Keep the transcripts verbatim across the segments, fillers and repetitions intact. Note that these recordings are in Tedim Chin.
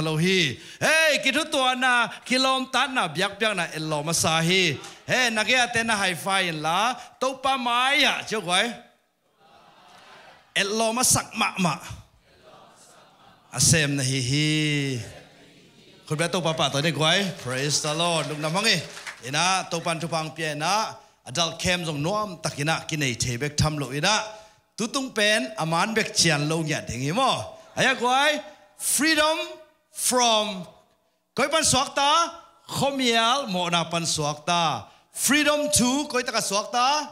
lo hi. Hei, kithutuahna, kilawmtatna, biakpiakna etlawm a sa hi. Hei, na gei-a te na high five inla, Topa mai-ah ci guai. Etlawm a sak mahmah a sem na hi hi. Khutbia Topa pahtawi ni guai. Praise the Lord. Lungdam hang hi. Inah Topan thupha hong pia inah adult camp zong nuamtak inah kinei thei bek tham lo inah tutung pen a man bek cian lo ngiat ding hi maw? Ahi a guai. Freedom from koi pan suakta, khuamial mawhna pan suakta. Freedom to koi taka suakta,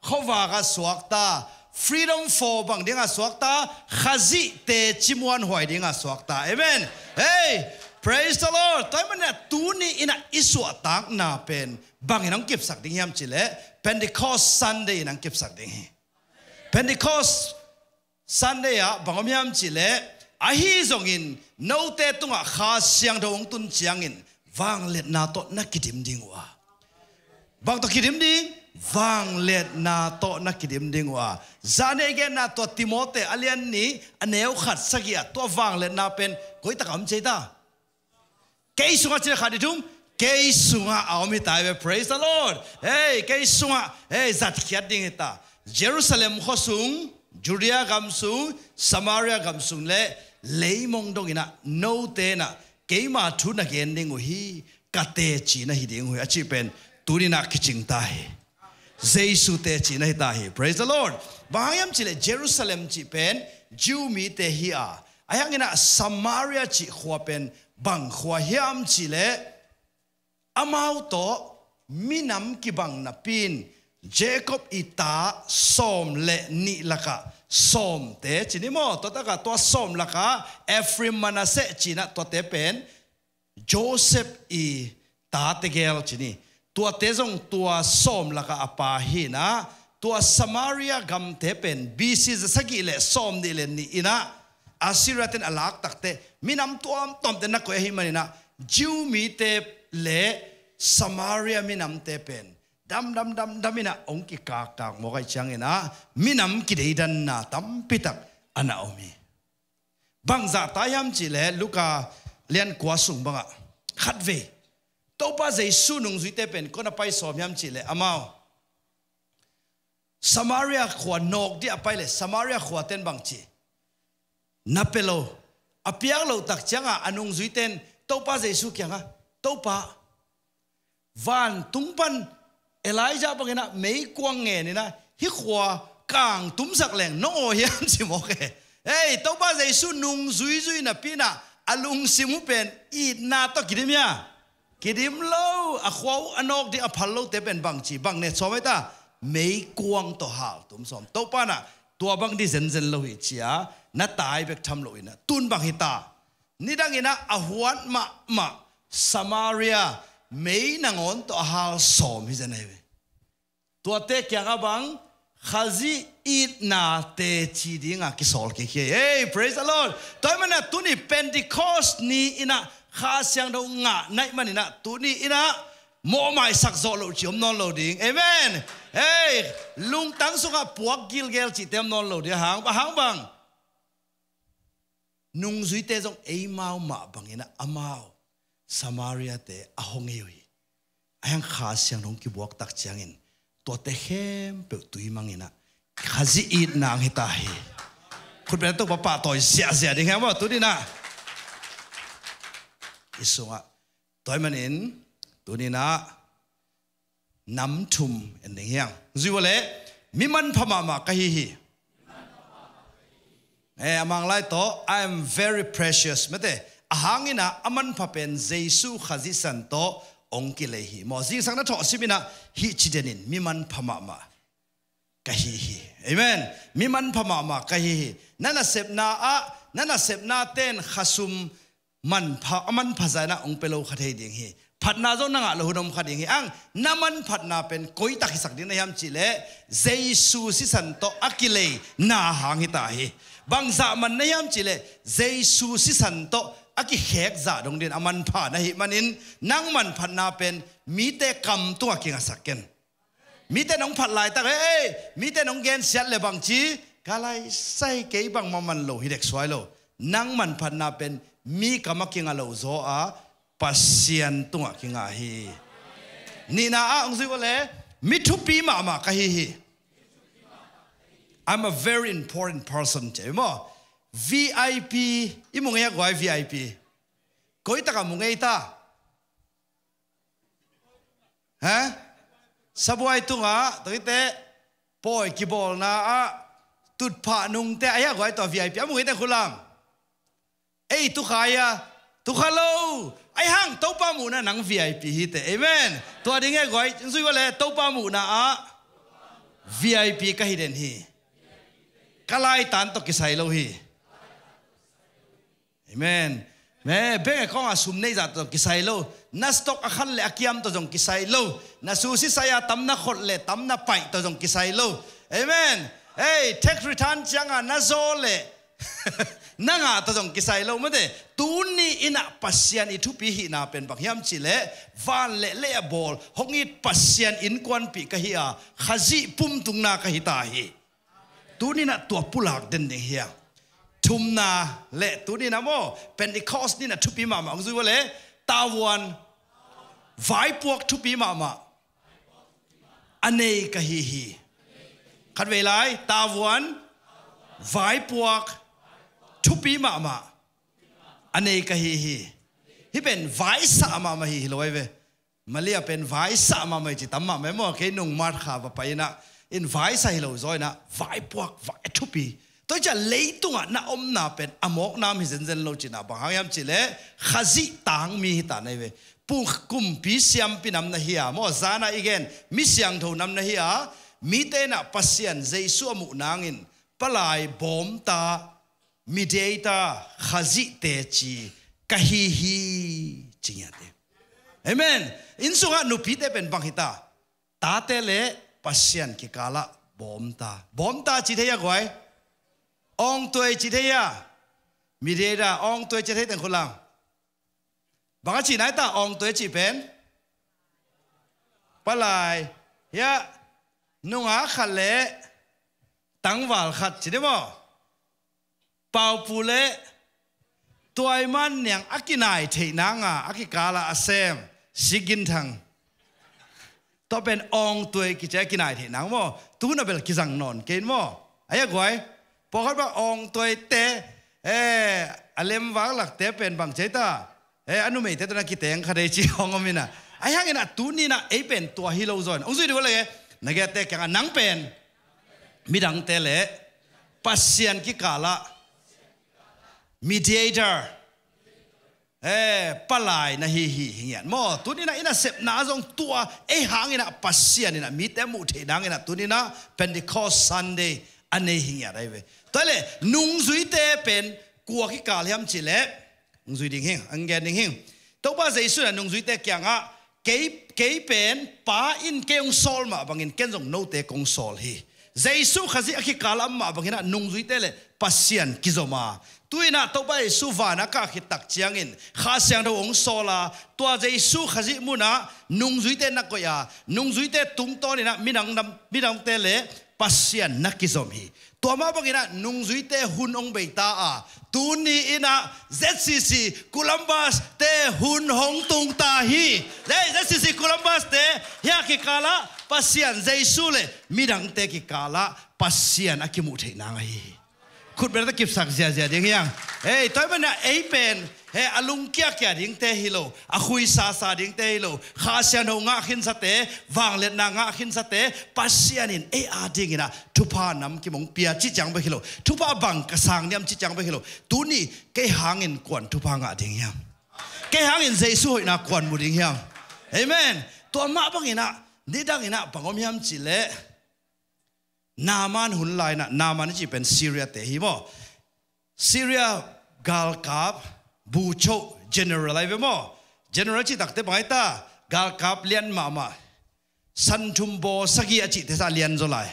khuavaka suakta. Freedom for bang dinga suakta, Khazih teci muanhuai dinga suakta. Amen. Hei, praise the Lord. Tua ahih manin tuni inah i suahtakna pen bangin hong kipsak ding hiam cih leh Pentecost Sunday in hong kipsak ding hi. Pentecost Sunday ah bang om hiam cih leh, ahi zongin note tungah Kha Siangtho hong tun ciangin vangliatna tawh na kidim ding uh a. Bang tawh kidim ding? Vangliatna tawh na kidim ding uh a. Zani i genna tua Timoti a lian nih a neu khat sagih ah tua vangliatna pen koi takah om ci ta? Kei sungah ci le, khat, nih, thum. Kei sungah a om hi ta hi ve. Praise the Lord. Hei, kei sungah, hei, zatkhiat ding hi ta. Jerusalem khua sung, Judea gam sung, Samaria gam sung le leimong dong inah note inah keima thu na gen ding uh hi, ka teci na hi ding uh hi, a cih pen tuni inah kicing ta hi. Jesu teci na hi ta hi. Praise the Lord. Bang hang hiam cih leh Jerusalem cih pen Jew mite hi a, ahi hang inah Samaria cih khua pen bang khua hiam cih leh amau tawh minam kibang napi in Jacob i ta sawm le nih lakah sawmte ci ni maw? Tua takah tua sawm lakah Ephraim, Manasseh ci inah tuate pen Joseph i ta tegel ci ni. Tuate zong tua sawm lakah a pa hi inah, tua Samaria gamte pen B C za sagih le sawm nih le nih inah Assyria ten a lak takteh minam tuamtuamte na koih ahih man inah Jew mite le Samaria minamte pen damdam damdam inah hong kikakkak mawk ahih ciang inah minam kideidanna tampitak a na om hi. Bangzah ta hiam cih leh Luka lian kua sung bangah khatvei Topa Jesu nungzuite pen koi na pai sawm hiam cih leh amau Samaria khua nawk dih a pai leh Samaria khuaten bang ci? Na pia lo. A piak loh tak ciangah a nungzuiten Topa Jesu kiangah, Topa, vantung pan Elijah bang inah meikuang ngen inah hih khua kang tumsak leng nong aw hiam ci mawk e. Hei, Topa Jesu nungzuizui napi inah a lungsim uh pen itna tawh kidim hia? Kidim lo. A khua uh a nawk ding a phal lote pen bang ci, bang ne sawm hi ta? Meikuang tawh haltum sawm. Topa inah tua bang ding zenzen lo hi ci a, na tai bek tham lo inah tun bang hi ta? Nidang inah a huat mahmah Samaria mei nangawn tawh a hal sawm hi zen ahi ve. Tuate kiangah bang Khazih itna teci dinga kisawl kik hi. Hey, praise the Lord. Tua ahih manin tuni Pentecost ni inah Kha Siangtho ngah na hih man inah tuni inah mawhmaisak zawh loh cih om nawn lo ding. Amen. Hey, lungtang sungah puak gilgel cihte om nawn lo ding. A hang, a hang bang nungzuite zong eimau mah bang inah amau Samaria-te a hong ei uh hi. Ahi hang Kha Siangtho hong kibuak tak ciangin tuate khempeuh tui mang inah Khazih itna hong hi ta hi. Khutbetna Topa pahtawi ziahziah ding hi hang maw tuni inah. I sungah tua ahih manin tuni inah nam thum en ding hi hang. Zui vua leh, mi manpha mahmah ka hi hi. Eh, a Manglai tawh, "I am very precious," mate. A hang inah a manpha pen Jesu Khazih san tawh hong kilei hi. Maw, zingsang na thawh sim inah hih ci den in, mi manpha mahmah ka hi hi. Amen. Mi manpha mahmah ka hi hi. Na nasepna ah, na nasepna ten khasum manpha, a manpha zah inah hong pia lo kha thei ding hi. Phatna zong na ngah loh hun om kha ding hi. Ang, na manphatna pen koi tak hisak ding na hiam cih leh Jesu sisan tawh a kilei na hang hi ta hi. Bangzah man na hiam cih leh Jesu sisan tawh a kikhek zah dong ding a manpha na hih manin nang manphatna pen mite kam tungah kingasak ken. Mite nong phat laitak, hei, mite nong gensiat le bang ci, ka laisai kei bangmah man lo hi dek suai lo. Nang manphatna pen mi kam a kinga lo zaw a, Pasian tungah kinga hi. Nihna ah hong zui vua le, mi thupi mahmah ka hi hi. I'm a very important person ci maw. V I P, i mu ngei a guai V I P. Koi takah mu ngei ta. Ha? Sabuai tungah, tawite, pawi kibawlna ah, tutphah nungte, a hi a guai tua V I P, a mu ngei te khulam. Ei, tukha ia, tukha lo. Ai hang, Topa muhna nang V I P hi te. Amen. Tua ding e guai, zui vua le, Topa muhna ah V I P ka hi den hi. Ka laitan tawh kisai lo hi. Amen. Me, bank account a sum nei zah tawh zong kisai lo. Na stock a khan le a kiam tawh zong kisai lo. Na susi saya tam na khot le tam na paih tawh zong kisai lo. Amen. Ei, tax return cianga na zaw le na ngah tawh zong kisai lo mate. Tuni inah Pasian i thupi hihna pen bang hiam cih leh, van le lei a bawl hong it Pasian innkuanpih ka hi a, Khazih pumtungna ka hi ta hi. Tuni inah tua pulak den ding hi a. Thumna le tuni inah maw, Pentecost ni inah thupi mahmah hong zui vua le, tavuan vaipuak thupi mahmah a nei ka hi hi. Khatvei lai, tavuan vaipuak thupi mahmah a nei ka hi hi. Hih pen vaisa mahmah hi hi lo ai ve. Malia pen vaisa mahmah hi ci tam mahmah maw, kei nung March kha va pai inah, in vaisa hi lo zaw inah, vaipuak vai thupi. Tua hi ciah leitungah na omna pen a mawknam hi zenzen lo cihna bang hang hiam cih leh, Khazih tangmi hi ta na hi ve. Pu-, kumpi siampi nam na hi a, maw zana i gen, mi siangtho nam na hi a, mite inah Pasian Jesu a muh nangin, palai bawmta, mediator, Khazih teci ka hi hi, ci ngiat hi. Amen. Inn sungah nupite pen bang hi ta. Tate le Pasian kikalah bawmta. Bawmta ci thei a guai. Awngtuai ci thei a. Mediator, awngtuai ci thei teng khulam. Bang a ci nai ta awngtuai ci pen. Palai. Hiah. Nungak khat le tangval khat ci dih maw. Paupu le Tuaiman Niang a kinai theih nanga a kikala a sem Siginthang. Tua pen awngtuai kici a kinai theih nang maw. Tuna bel kizang nawn kei maw. Ai a guai. Pawlkhat bang awngtuai te, eh, a lemvak lakte pen bang cei ta. Eh, a numeite tawh na kiteng kha dei ci hong om inah. Ai hang inah tuni inah ei pen tua hi lo zaw in. Hong zui dih vua le, na giate kiangah nang pen midangte le Pasian kikalah mediator, eh, palai na hi hi hi ngiat maw. Tuni inah inah sepna zong tua ei hang inah Pasian inah mite muh theih nang inah tuni inah Pentecost Sunday a nei hi ngiat ai ve. Tua le nungzuite pen kua kikal hiam cih leh Nungzui ding hing, ang gen ding hing. Topa Jesu na nungzuite kiangah, kei, kei pen Pa in kei hong sawl mah bangin ken zong note kong sawl hi. Jesu Khazih a kikal a om mah bangin ah nungzuite le Pasian kizom a. Tu inah Topa Jesu van a kah khit tak ciangin Kha Siangtho hong sawl a. Tua Jesu Khazih munah nungzuite na koih a. Nungzuite tungtawn inah midang, midangte le Pasian na kizom hi. Tua mah bangin ah nungzuite hun hong bei ta a. Tuni inah Z C C Columbus te hun hong tung ta hi. Lei Z C C Columbus te hia kikalah Pasian Jesu le midangte kikalah Pasian a kimuh theih nang ahi hi. Khutbet a kipsak ziazia ding hiang. Ei, tua ahih manin ah ei pen he a lungkiakia dingte hi lo, a khuisasa dingte hi lo, Kha Siangtho ngah khinsate, vangliatna ngah khinsate, Pasian in ei a dingin ah thupha nam kimong pia cih ciang bek hi lo, thupha bang ka sang niam cih ciang bek hi lo. Tuni kei hangin kuan thupha ngah ding hiam? Kei hangin Jesu hoihna kuan mu ding hiam? Amen. Tua mah bangin ah nidang inah bang om hiam cih leh Naaman hun lai inah, Naaman i cih pen Syria te hi maw. Syria galkap bucho general ai ve maw. General cih takte bang ai ta, galkap lian mahmah. Santhum baw sagih a cihte sa lian zaw lai.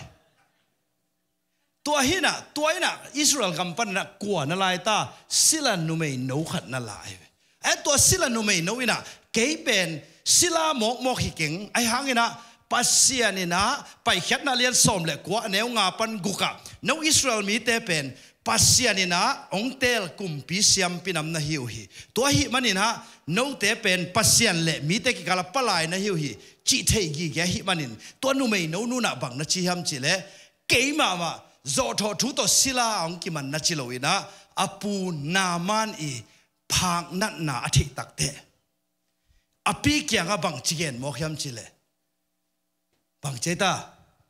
Tua hi inah, tua inah Israel gam pan inah kua na lai ta, sila numei no khat na lai ve. Ai tua sila numei no inah, kei pen sila mawkmawk hi keng, ai hang inah Pasian inah Paikhiatna lian sawm le kua a neu nga pan gukah, no Israel mite pen Pasian in ah hong teel kumpi siampi nam na hi uh hi. Tua ahih manin ah note pen Pasian le mite kikal ah palai na hi uh hi, cih thei gige ahih manin tua numei no nu in ah bang na ci hiam cih leh, keimah mah zawhthawh thu tawh sila hong kiman na ci lo in ah, a pu Naaman i phak natna a theih takteh a pi kiangah bang ci gen mawk hiam cih leh, bang ci ei ta,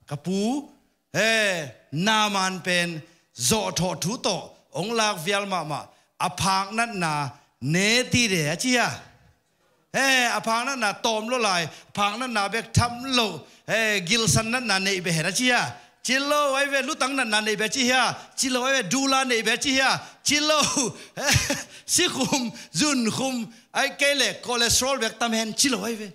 ka pu, eh, Naaman pen zawhthawh thu tawh hong lak vial mahmah, a phak natna ne ti de a ci hia. Eh, a phak natna tawm lo lai, phak natna bek tham lo, eh, gilsan natna neih bek hen a ci hia. Ci lo ai ve, lutang natna neih bek ci hia. Ci lo ai ve, dula neih bek ci hia. Ci lo, sikhum, zunkhum, ai kei le cholesterol bek tam hen ci lo ai ve.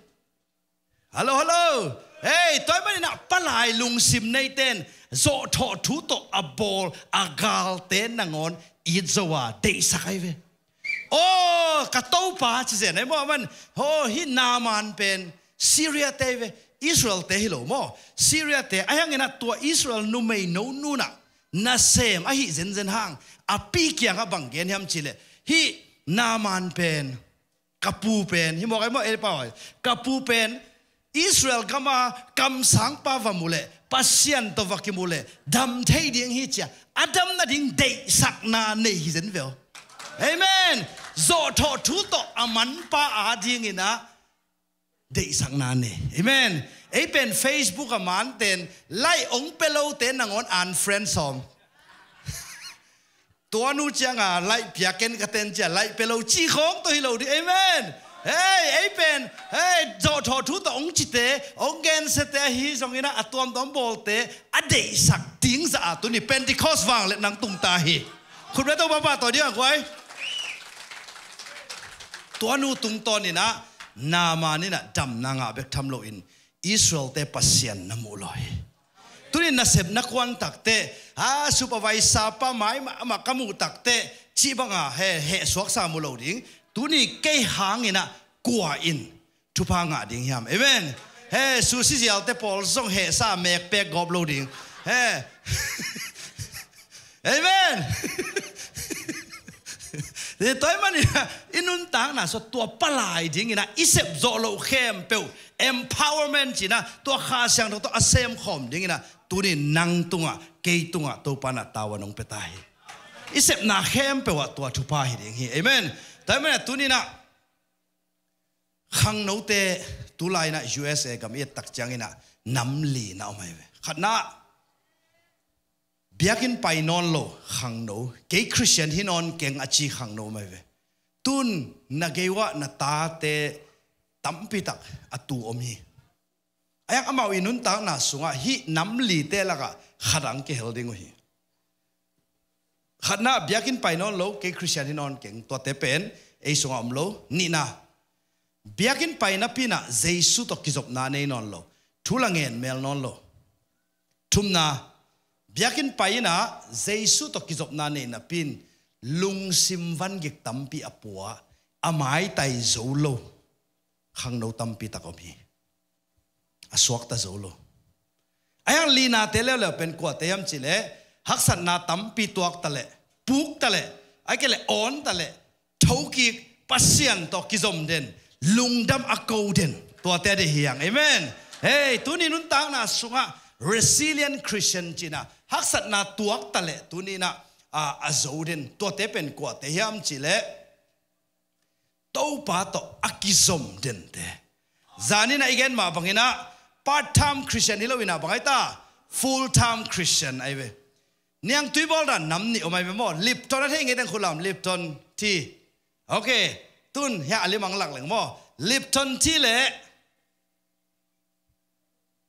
Hallo, hallo. Hei, tua ahih manin ah palai lungsim neite'n zawhthawh thu tawh a bawl a galte nangawn it zo a deihsak ai ve. Aw, ka Topa ci zen ai maw, aman. Haw, hih Naaman pen Syria te ai ve. Israel te hi lo maw. Syria te, ahih hangin ah tua Israel numei no nu in ah nasem ahi zenzen hang a pi kiangah bang gen hiam cih leh, hih Naaman pen ka pu pen, hi mawk ai maw, ei pa ai. Ka pu pen Israel gam ah kamsangpa va mu leh, Pasian tawh va kimu leh dam thei ding hi ci a, a dam nading deihsakna nei hi zen ve aw. Amen. Zawhthawh thu tawh a manpa adingin ah deihsakna nei. Amen. Ei pen Facebook a mante'n like hong pia lote nangawn unfriend sawm. Tua nu ciangah like pia ken ka ten ci a, like pia lo ci khawng tawh hi lo ding. Amen. Hei, ei pen, hei, zawhthawh thu tawh hong cite, hong gensiate ahi zongin ah, a tuamtuam bawlte a deihsak ding zah a tuni Pentecost vangliatna hong tung ta hi. Khut beng to papa tawh ding a guai. Tua nu tungtawnin ah Naaman in ah damna ngah bek tham loin Israel te Pasian na muh lawh hi. Tuni nasep na kuan takteh, a, supervisor pa mai mahmah ka muh takteh, cih banga he, heh suaksa mu lo ding. Tuni kei hangin ah kua in thupha ngah ding hiam? Amen. He, sushi zialte pawl zong hehsa mekpek gawp lo ding. He. Amen. Tua ahih manin ah i nuntakna sung tua palai dingin ah i sep zawh loh khempeuh, empowerment ci-in ah, tua Kha Siangtho tawh a semkhawm dingin ah tuni nang tungah, kei tungah Topa in ah tavuan hong pia ta hi. I sepna khempeuh ah tua thupha hi ding hi. Amen. Tua ahih manin ah tuni in ah khangnote, tulai in ah U S A gam i et tak ciangin ah nam li na om ahi ve. Khatna, biakinn pai nawn lo khangno, kei Christian hi nawn keng a ci khangno om ahi ve. Tun na gei uah na tate tampi tak a tu om hi. Ahih hang amau i nuntakna sungah hih nam lite lakah khat hong kihel ding uh hi. Khatna, biakinn pai nawn lo, kei Christian hi nawn keng, tuate pen ei sungah om lo. Nihna, biakinn pai napi-in ah Jesu tawh kizopna nei nawn lo, thu la ngen mel nawn lo. Thumna, biakinn pai-in ah Jesu tawh kizopna nei napi-in lungsim vangik tampi a pua, a maitai zo lo khangno tampi tak om hi. A suakta zo lo. Ahih hang linate leuleu pen kuate hiam cih leh, haksatna tampi tuak ta leh, puk ta leh, ahih kei leh awn ta leh, thokik, Pasian tawh kizom den, lungdam a ko den, tuate a deih hi hang. Amen. Hei, tuni nuntakna sungah resilient Christian ci-in ah, haksatna tuak ta leh tuni in ah, a, a zo den, tuate pen kuate hiam cih leh, Topa tawh a kizom dente. Zanin ah i gen mah bangin ah, part time Christian hi lo-in ah bang ahi ta, full time Christian ahi ve. Niangtui bawl dan nam nih om ahi ve maw. Lipton a thei ngei teng khut lam, Lipton tea. Ok. Tun hiah a limang lak leng maw. Lipton tea le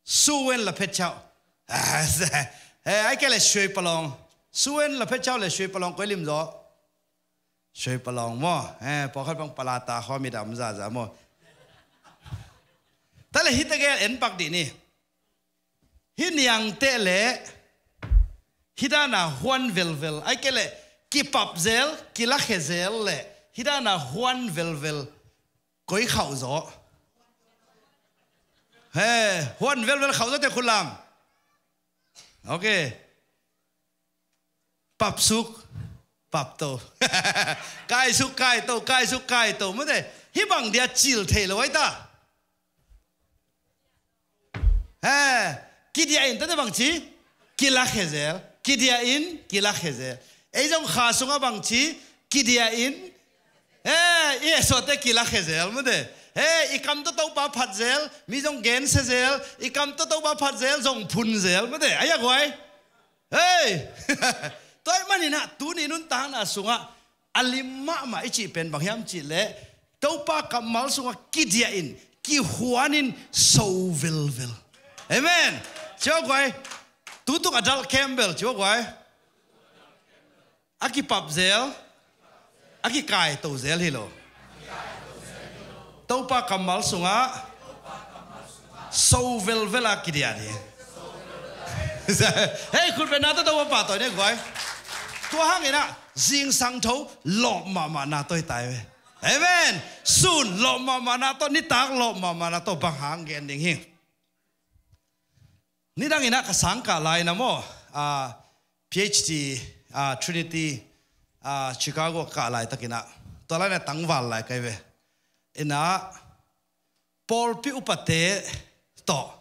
Suan la phet chau. Eh, ahih kei leh sui palawng. Suan la phet chau le sui palawng koi lim zaw. Sui palawng maw. Eh, pawlkhat bang palata khawm i dam zaza maw. Tua leh hih tegel en pak dih ni. Hih niangteh leh hih dana huan velvel, ahih kei leh kipap zel, kilakhe zel leh hih dana huan velvel koi khauh zaw? He, huan velvel khauh zawte khut lam. Ok. Papsuk, papto. Kaisuk, kaito, kaisuk, kaito. Mate, hih bang dia cil thei lo ai ta. He, kidiah in tate bangci, kilakhe zel. Kidiah in, kilakhe zel. Ei zong Kha sungah bangci, kidiah in. He, i e suate kilakhe zel, mate. He, i kam tawh Topa phat zel, mi zong gensia zel, i kam tawh Topa phat zel, zong phun zel, mate. Ai a guai. Hei! Tua ahih maninah tuni nuntakna sungah a lim mahmah i cih pen bang hiam cihleh Topa kammal sungah kidiah in, kihuan in, so velvel. Amen. Cio guai. Tutung adult camp bel cio guai. A kipap zel, a kikaito zel hi lo. Topa kammal sungah so velvel a kidiah ni. Hei, khutbetna tawh Topa pahtawi ni guai. Tua hanginah zingsang tho lawp mahmahna tawh hi tai ve. Amen. Sun lawp mahmahna tawh, nitak lawp mahmahna tawh bang hang gen ding hi. Nidanginah ka sangkah lai-inah maw, ah, P H D, ah, Trinity, ah, Chicago ka kah laitakinah tua lai-inah tangval lai kai ve. Inah pawlpi upate tawh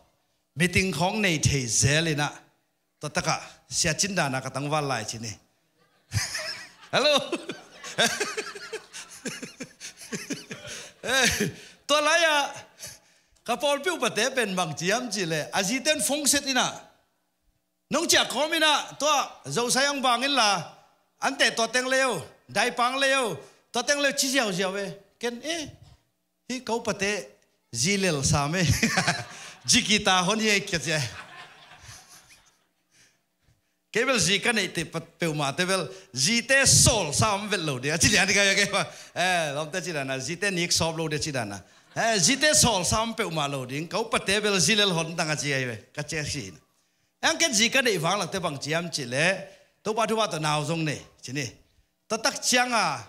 meeting khawng nei thei zel inah tua takah Sia Cin dana ka tangval lai ci ni. Hello. Eh, tua lai-ah ka pawlpi upate pen bang ciam cihleh a zite in phone set inah nong ciah kawm inah tua Zosai ang bang inla ante tua teng leo, daipang leo, tua teng leo ci ziauziau ve. Ken eh, hih ka upate zi lel sam e. Zi kita hon hi e kia cia. Kei bel zi ka neih teh peuhmah te bel zite sawl sam vet lo ding a ci lian ding a kei ba. Eh, lawmte ci dana zite nik sawp lo ding a ci dana. Eh, zite sawl sam peuhmah lo ding, ka upate bel zi lel hon dang a ci ahi ve, ka ciak si in. Ang ken zi ka neih vang lakte bang ciam cihleh Topa thupha tawh nau zong nei ci ni. Tua tak cianga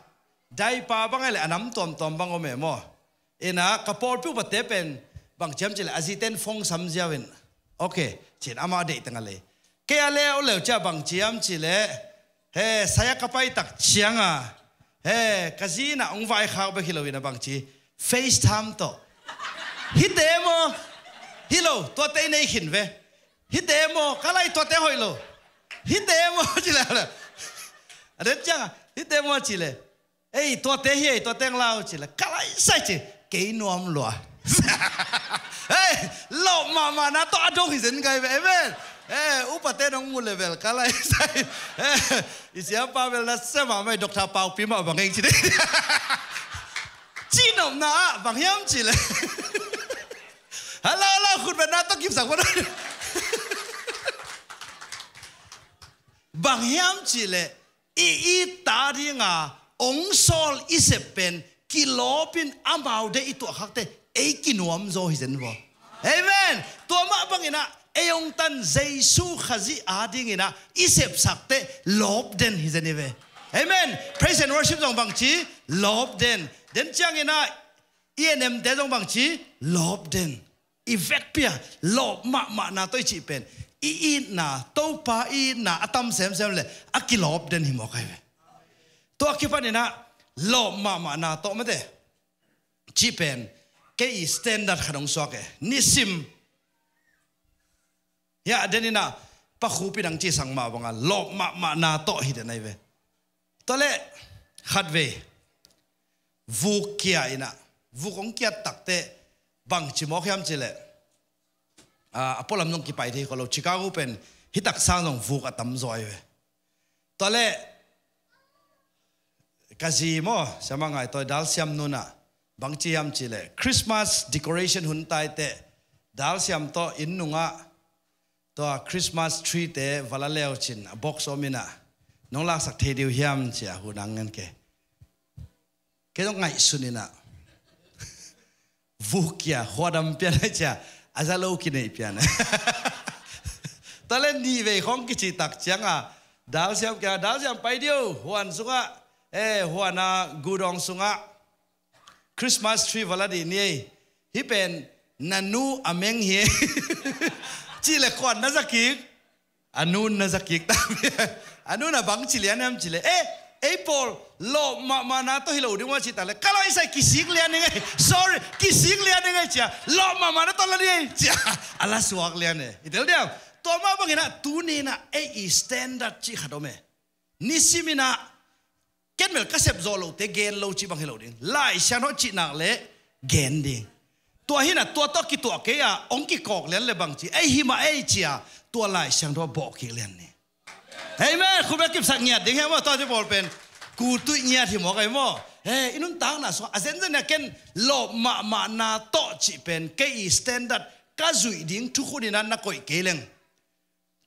daipa bang ai le a nam tuamtuam bang om e maw. Inah ka pawlpi upate pen bang ciam cihleh a zite in phone sam ziau in. Ok, cin amah deih teng a lei. Kei a leu leu cia bang ciam cihleh he, saya ka pai tak cianga he, ka zi inah ong vaikhak bek hi lo inah bang ci, FaceTime tawh. Hite maw? Hi lo, tuate i nei khin ve. Hite maw? Ka lai tuate hoih lo. Hite maw? Ci le a den cianga hite maw ci le. Ei, tuate hi ei, tuate ang lau ci le. Ka lai sai ci. Kei nuam lua. Ei, lawp mahmahna tawh a dong hi zen kai ve. Amen. Eh, upate nong mu level ka lai sai. Eh, i siapa bel na sema mai Doctor Paupi mah bang eng ci de. Ci nopna ah bang hiam ci le. Hello, hello, khutbetna tawh kipsak pah. Bang hiam cihleh i it ta dinga ong sawl i sep pen kilawp in amau deih i tuahkhakte ei kinuam zaw hi zen vaw. Amen. Tua mah banginah ei ong tan Jesu Khazih adinginah i sepsakte lawp den hi zen hi ve. Amen. Praise and worship zong bangci lawp den. Den cianginah i enemte zong bangci lawp den. I vekpi a lawp mahmahna tawh i cih pen i itna, Topa i itna a tam semsem le a kilawp den hi mawk ahi ve. Tua kipaninah lawp mahmahna tawh mate cih pen kei i standard khat hong suak e. Nisim hiah deninah pakhupi dang cisang mah banga lawp mahmahna tawh hi den ahi ve. Tua leh khatvei vuk kia inah, vuk hong kiat takte bangci mawk hiam cileh, a, a pualam zong kipai thei kho lo, Chicago pen hi taksang zong vuk a tamzaw ahi ve. Tua leh ka zi maw, siamah ngaihtawi dalsiam nunah bangci hiam cileh Christmas decoration hun taiteh dalsiam tawh inn nungah tua Christmas tree te va la leucin a box om inah nong laksak thei diu hiam cia hun ang ngen ke. Kei zong ngaihsun inah vuk kia khuadam pian ai cia a za lo kineih pian. Tua le nihvei khawng kicihtak cianga dalsiam kia dalsiam pai diu huan sungah, eh, huana gudawng sungah Christmas tree va la dih ni ei. Hih pen na nu a meng hi. Cih le kuan na za kik. A nun na zakik ta. A nun a bang ci lian hiam ci le, eh, ei pawl lawp mahmahna tawh hi lo ding uh a cih tak le, ka laisai kisik lian ding ei, sorry, kisik lian ding ei cia, lawp mahmahna tawh la ding ei cia, a la suak lian ei. I tel diam? Tua mah bangin ah tuni in ah ei i standard cih khat om e. Nisim in ah ken bel ka sep zawh lote gen lo cih bang hi lo ding. Lai Siangtho cih nak le gen ding. Tua hi in ah tua tawh kituak kei a hong kikawk lian le bang ci, ei hi mah ei cia, tua Lai Siangtho a bawh kik lian ni. Amen. Khut bek kipsak ngiat ding hi maw, tua ci pawl pen. Kutuih ngiat hi maw, kai maw. He, i nuntakna sungah a zenzen a ken lawp mahmahna tawh cih pen kei i standard ka zuih ding thukhun in ah na koih kei leng,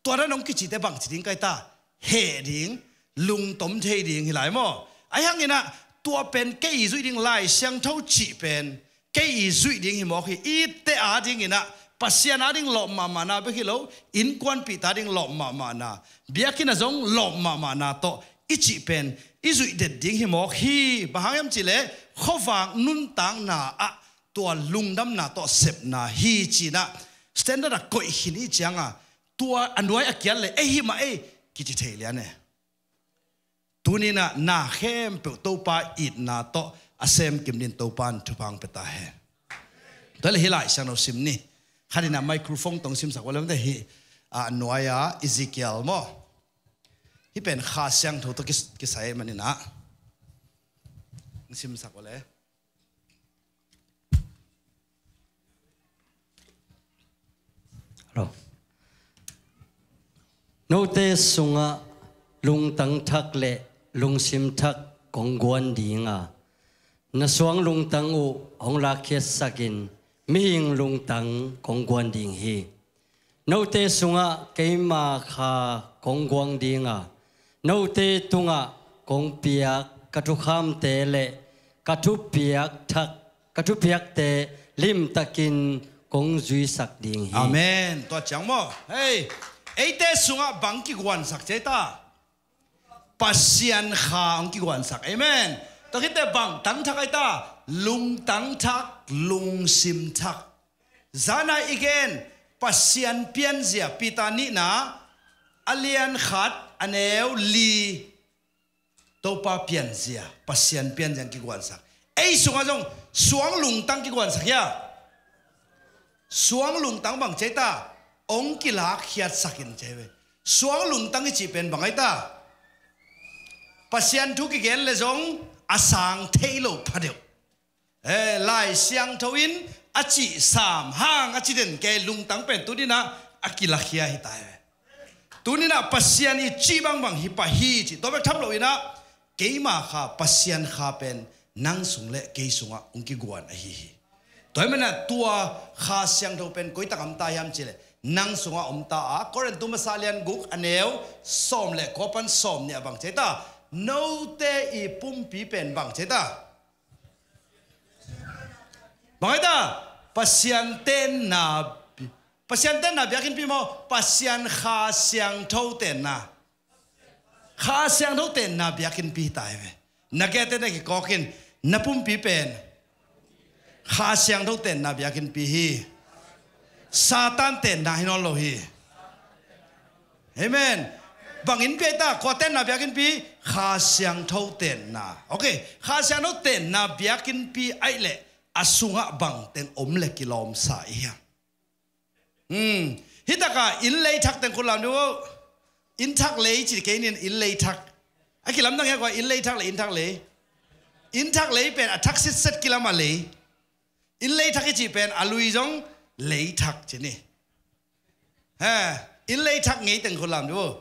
tua dan hong kicite bang ci ding kai ta? Heh ding, lungtom thei ding hi lai maw? Ahi hangin ah tua pen kei i zuih ding, Lai Siangtho cih pen kei i zuih ding hi mawk hi. Itte a dingin ah Pasian a ding lawp mahmahna bek hi lo, innkuanpihte a ding lawp mahmahna, biakinn ah zong lawp mahmahna tawh i cih pen i zuih det ding hi mawk hi. Bang hang hiam cih le khuavak nuntakna ah tua lungdamna tawh sepna hi ci in ah standard a koih khin i hih ciang a, tua a nuai a kiat le ei hi mah ei kici thei lian e. Tuni in ah na khempeuh Topa itna tawh a sem kim dingin Topa in thupha hong pia ta hen. Tua le hih Lai Siangtho sim ni. Khat in ah microphone tawh simsak uh leh om te, hih a nuai a Ezekiel maw. Hih pen Kha Siangtho tawh kis-, kisai ahih manin ah simsak uh leh. Hello. Note sungah lungtang thak le lungsim thak kong guan ding a, na suang lungtang uh hong lakkhiatsakin mihing lungtang kong guan ding hi. Note sungah keima Kha kong guang ding a, note tungah kong piak ka thukhamte le ka thupiak thak, ka thupiakte limtakin kong zuisak ding hi. Amen. Tua ciang maw? Hei, eite sungah bang kiguansak ci ei ta? Pasian Kha hong kiguansak. Amen. Tua khit teh bang tang thak ei ta? Lungtang thak, lungsim thak. Zan a i gen Pasian pianzia, Peter nihna a lian khat a neu li. Topa pianzia, Pasian pianzia hong kiguansak. Ei sungah zong suang lungtang kiguansak hia? Suang lungtang bang ci ei ta? Hong kilakkhiatsakin ci ei ve. Suang lungtang i cih pen bang ei ta? Pasian thu kigen le zong a sang thei lo pha deuh. Eh, Lai Siangtho in a cih sam hang a ci den kei lungtang pen tuni in ah a kilakhia hi ta hi ve. Tuni in ah Pasian i cih bangbang hi pah hi ci. Tua bek tham lo in ah keima Kha, Pasian Kha pen nang sung le kei sungah hong kiguan ahi hi. Tua ahih manin ah tua Kha Siangtho pen koi tak om ta hiam ci le, nang sungah om ta a, Korin tu masa lian guk a neu sawm le kua pan sawm nih ah bang ci ei ta? Note i pumpi pen bang ci ei ta? Bang ei ta? Pasian tenna bi-, Pasian tenna biakinnpi maw? Pasian Kha Siangtho tenna. Kha Siangtho tenna biakinnpi hi ta hi ve. Na gete na kikawk in, na pumpi pen Kha Siangtho tenna biakinnpi hi. Satan tenna hi nawn lo hi. Amen. Bang innpi ei ta? Kua tenna biakinnpi? Kha Siangtho tenna. Ok. Kha Siangtho tenna biakinnpi ahih leh a sungah bang teng om le kilawmsa i hiam? Hmm. Hih takah inn lei thak teng khut lam dih uh. Inn thak lei ci kei nin, inn lei thak. A kilamdang hia kua, inn lei thak le inn thak lei. Inn thak lei pen a thak sitset kilam a lei. Inn lei thak i cih pen a lui zong lei thak ci ni. Ha, inn lei thak ngei teng khut lam dih uh.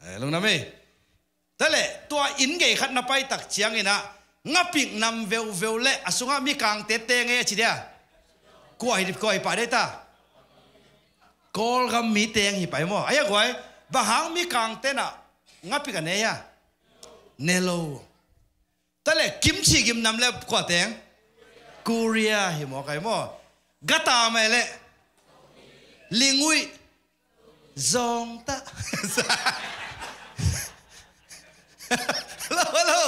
Eh, lungdam ei. Tua leh, tua inn gei khat na pai tak ciangin ah, ngapik nam veuveu le a sungah mikangte teng ei a ci dia. Kua hi, kua hi pah dei ta? Kawlgam mi teng hi pah hi maw? Ahi a guai, bang hang mikangte in ah ngapik a ne hia? Ne lo. Tua leh kimchi gimnam le kua teng? Korea hi maw, kai maw? Gata mai le. Linguih. Zong ta. Hello, hello.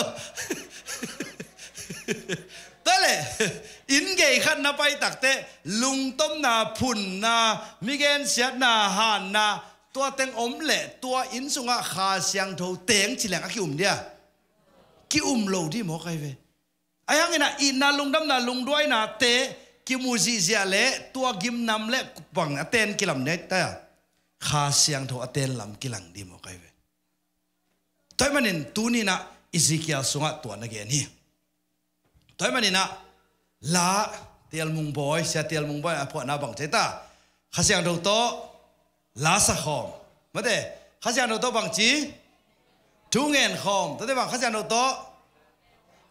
Tua leh, inn gei khat na pai tak teh, lungtomna, phunna, mi gensiatna, hanna, tua teng om leh tua inn sungah Kha Siangtho teng ci leng a ki-um dia? Ki-um lo dih mawk ahi ve. Ahi hangin ah itna, lungdamna, lungduainate kimu zihziah leh tua gimnam leh bang a ten kilam ding ta? Kha Siangtho a ten lam kilang dih mawk ahi ve. Tua ahih manin tuni-in ah Ezekiel sungah tua na gen hi. Tua ahih manin ah la, Tialmung Bawi, Sia Tialmung Bawi a phuahna bang ci ta? Kha Siangtho tawh la sa khawm. Mate, Kha Siangtho tawh bang ci? Thu ngen khawm. Tate bang, Kha Siangtho tawh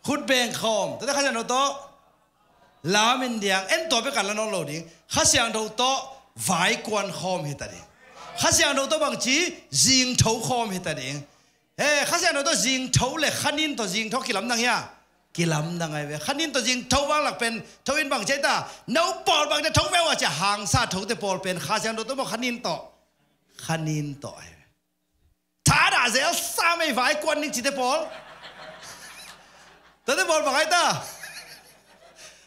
khut beng khawm. Tate Kha Siangtho tawh lam in diang. En, tua bek a la nawn lo ding. Kha Siangtho tawh vaikuan khawm hi ta ding. Kha Siangtho tawh bang ci? Zingtho khawm hi ta ding. He, Kha Siangtho tawh zingtho leh kha nin tawh zingtho kilamdang hia? Kilamdang ahi ve. Kha nin tawh zingtho vanglak pen tho in bang ci ta? No pawl bang te tho ve ua ci a, hangsa thote pawl pen Kha Siangtho tawh maw, kha nin tawh? Kha nin tawh ahi ve. Thadah zel sam ei, vaikuan ning cite pawl. Tate pawl bang ahi ta?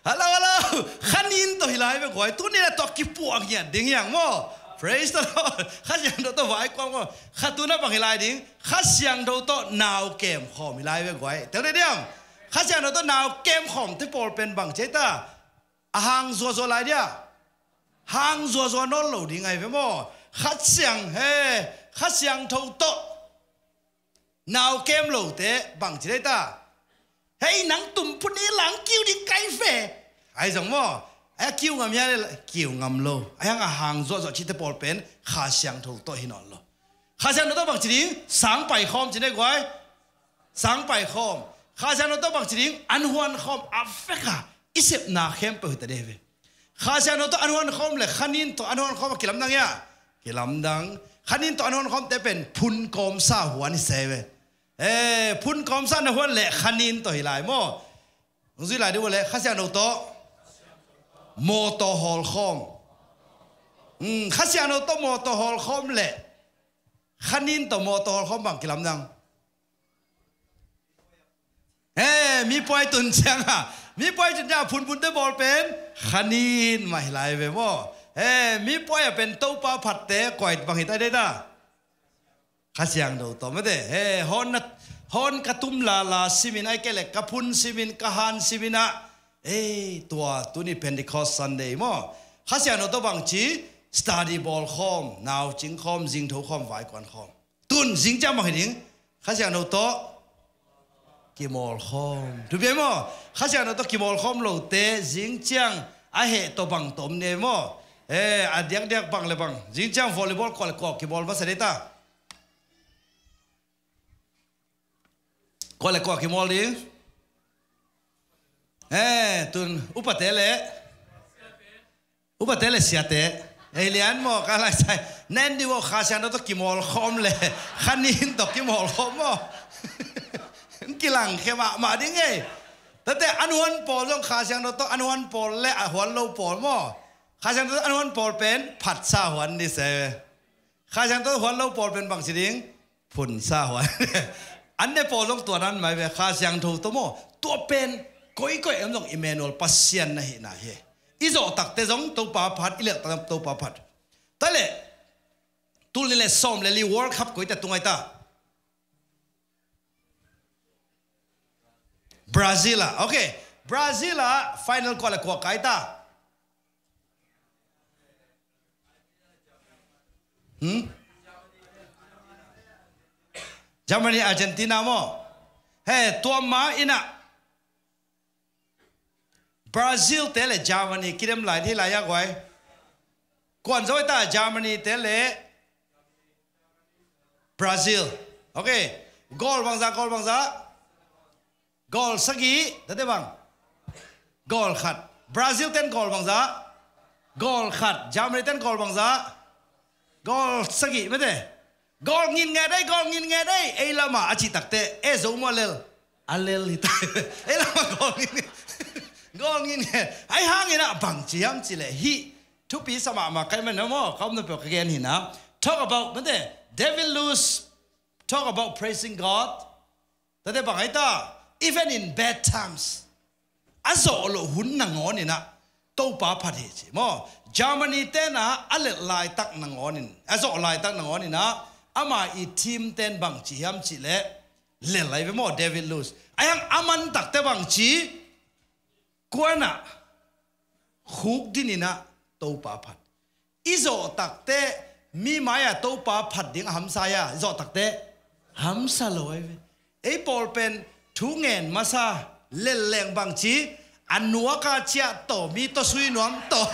Hello, hello. Kha nin tawh hi lai ve guai. Tuni-in ah tua kipuah ngiat ding hi hang maw. Praise the Lord. Kha Siangtho tawh vaikuan maw. Kha tu-in ah bang hi lai ding? Kha Siangtho tawh nau kem khawm hi lai ve guai. Tel dih diam. Kha Siangtho tawh nau kem khawmte pawl pen bang ci ta? A hang zuazua lai dia? Hang zuazua nawn lo ding ahi ve maw. Kha Siang, he, Kha Siangtho tawh nau kem lote bang ci dai ta? Hei, nang tum phun ni lang kiu ding kai fe. Ahi zong maw. Ahi a kiu ngam hia leh kiu ngam lo. Ahi hang a hang zuazua cite pawl pen Kha Siangtho tawh hi nawn lo. Kha Siangtho tawh bang ci ding? Sang pai khawm ci ne guai. Sang pai khawm. Kha Siangtho tawh bang ci ding? An huan khawm. A vek a i sepna khempeuh hi ta dih ve. Kha Siangtho tawh an huan khawm leh kha nin tawh an huan khawm a kilamdang hia? Kilamdang. Kha nin tawh an huan khawmte pen phun kawmsa huan hi se ve. Eh, phun kawmsa na huan leh kha nin tawh hi lai maw. Hong zui lai dih uh leh Kha Siangtho tawh mawtaw hawl khawm. Hmm, Kha Siangtho tawh mawtaw hawl khawm leh kha nin tawh mawtaw hawl khawm bang kilamdang? He, mipuai tun ciang a, mipuai tun ciang a phunphunte bawl pen kha nin mah hi lai ve maw. He, mipuai a pen Topa phatte koi bang hi ta dih ta? Kha Siangtho tawh mate. He, hawn na, hawn ka tum lala simin, ahih kei leh ka phun simin, ka han simin ah. Ei, tua tuni Pentecost Sunday maw. Kha Siangtho tawh bang ci? Study bawl khawm, nau cing khawm, zingtho khawm, vaikuan khawm. Tun zingciang bang hi ding? Kha Siangtho tawh kimawl khawm. Thupi maw? Kha Siangtho tawh kimawl khawm lote zingciang a heh tawh bang tawh om ni maw? Eh, a diakdiak bang le bang. Zingciang volleyball kua le kua kimawl masa dih ta? Kua le kua kimawl ding? Eh, tun upate le Upate le siate. Ei lian maw, ka lai sai. Nen di maw, Kha Siangtho tawh kimawl khawm le kha nin tawh kimawl khawm maw. Kilang khe mahmah ding ei. Tate an huan pawl zong Kha Siangtho tawh an huan pawl le a huan lo pawl maw. Kha Siangtho tawh an huan pawl pen phatsa huan ni se. Kha Siangtho huan lo pawl pen bang ci ding? Phunsa huan. An ne pawl zong tua nan mai ve, Kha Siangtho tawh maw. Tua pen koikoi em zong Emmanuel Pasian na hihna hi. I zawh takte zong Topa phat, i lelh takte Topa phat. Tua leh, tul nih le sawm le li World Cup koi ta tung ai ta? Brazil ah. Okay. Brazil ah final kua le kua kai ta? Hmm? Germany, Argentina maw? He, tua ma in ah Brazil te le Germany kidem lai hi lai a guai. Kuan zo ta Germany te le Brazil. Okay. Goal bangza, goal bangza. Goal sagih, tate bang? Goal khat. Brazil ten goal bangza? Goal khat. Germany ten goal bangza? Goal sagih mate. Goal ngin nge dei, goal ngin nge dei. Ei lama a cih takte, e zo mua lel. A lel hi ta. Ei lama goal ngin nge. Goal ngin nge. Ahi hangin ah bang ci hiam cih leh hih thupi sa mahmah kai man na maw, ka omna peuh ka gen hi na. Talk about, mate, David Lewis, talk about praising God. Tate bang ai ta, even in bad times. A zawh loh hun nangawn in ah, Topa phat hi ci maw. Germany tenah a lelh laitak nangawnin, a zawh laitak nangawninah ama i team ten bang ci hiam cihleh, lelh lai ve maw, David Luiz. Ahi hang a man takte bang ci, kuanah khuk dininah Topa phat. I zawh takte mi mai-ah Topa phat ding a hamsa ia, i zawh takte hamsa lo ahi ve. Ei pawl pen thu ngen masa lelleng bang ci, a nuaka ciah tawh, mi tawh sui nuam tawh,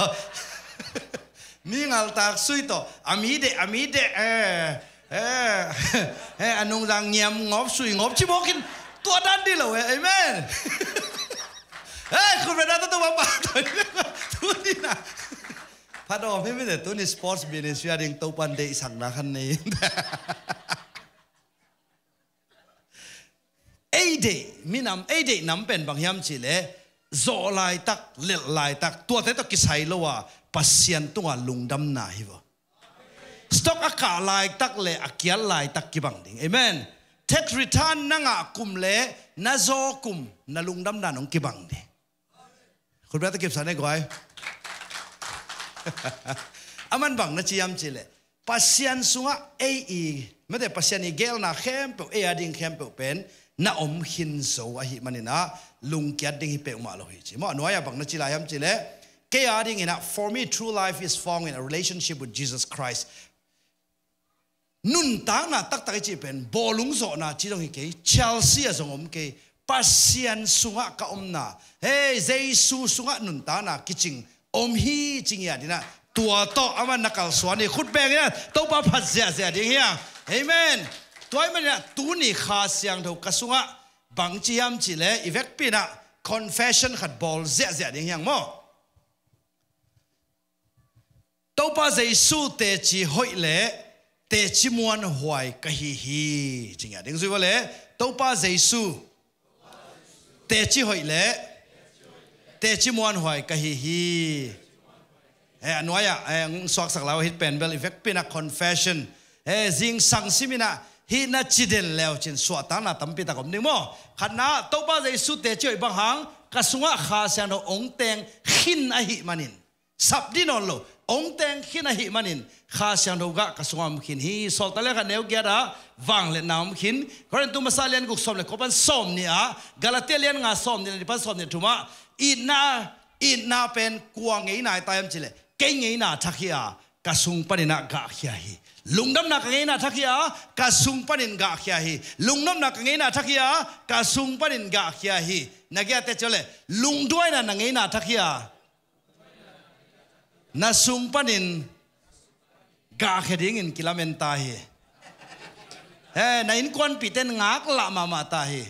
mi ngaltak sui tawh, a mi deh, a mi deh, eh, eh, eh, a nungzang ngiam ngawp, sui ngawp ci bawkin tua dan dih lo eh. Amen. Hei, khut beng na tawh Topa phat tawh. Tuni na phat awm hi mite, tuni sports ministry a ding Topan deihsakna khan nei. Ei deih minam, ei deih nam pen bang hiam cihleh, zawh laitak, lelh laitak, tuate tawh kisai lo a Pasian tungah lungdamna hi vaw. Stock a kah laitak le a kiat laitak kibang ding. Amen. Tax return na ngah kum le na zaw kum na lungdamna nong kibang ding. Khut beng tawh kipsak ni guai. A man bang na ci hiam cihleh, Pasian sungah ei i, mate, Pasian i geelna khempeuh, ei a ding khempeuh pen na om khin zo ahih maninah lungkiat ding hi peuhmah lo hi ci maw. A nuai-ah bang na ci lai hiam cihleh, kei a dinginah, "For me, true life is found in a relationship with Jesus Christ." Nuntakna taktak i cih pen bawlung zawhna ci zong hi kei, Chelsea a zong om kei, Pasian sungah ka omna, hei, Jesu sungah nuntakna kicing om hi ci ngiat inah, tua tawh a man na kalsuan hi. Khut beng inah Topa phat ziahziah ding hi hang. Amen. Tua ahih maninah tuni Kha Siangtho ka sungah bang ci hiam cihleh, i vekpi inah confession khat bawl ziahziah ding hi hang maw. Topa Jesu teci hoih le teci muanhuai ka hi hi. Ci ngiat ding, zui vua le. Topa Jesu teci hoih le teci muanhuai ka hi hi. Eh, a nuai-ah, eh, suaksak lau hih pen bel i vekpi inah confession, eh, zingsang sim inah hih na ci den leu cin suahtakna tampi tak om ding maw. Khatna, Topa Jesu teci hoih bang hang ka sungah Kha Siangtho ong teng khin ahih manin, sap dih nawn lo, ong teng khin ahih manin Kha Siangtho gah ka sungah om khin hi. Sawltak lian khat neu giat ah vangliatna om khin. Korintu masa lian guk sawm le kua pan sawm nih ah, Galatia lian nga sawm nih le nih pan sawm nih le thum ah, itna, itna pen kua ngeina hi ta hiam cihleh, kei ngeina thak hi a, ka sung paninah gahkhia hi. Lungdamna ka ngeina thak hi a, ka sung panin gahkhia hi. Lungnopna ka ngeina thak hi a, ka sung panin gahkhia hi. Na giate ciang le, lungduaina na ngeina thak hi a, na sung panin gahkhia dingin kilamen ta hi. Eh, na innkuanpihte in ngaklah mahmah ta hi.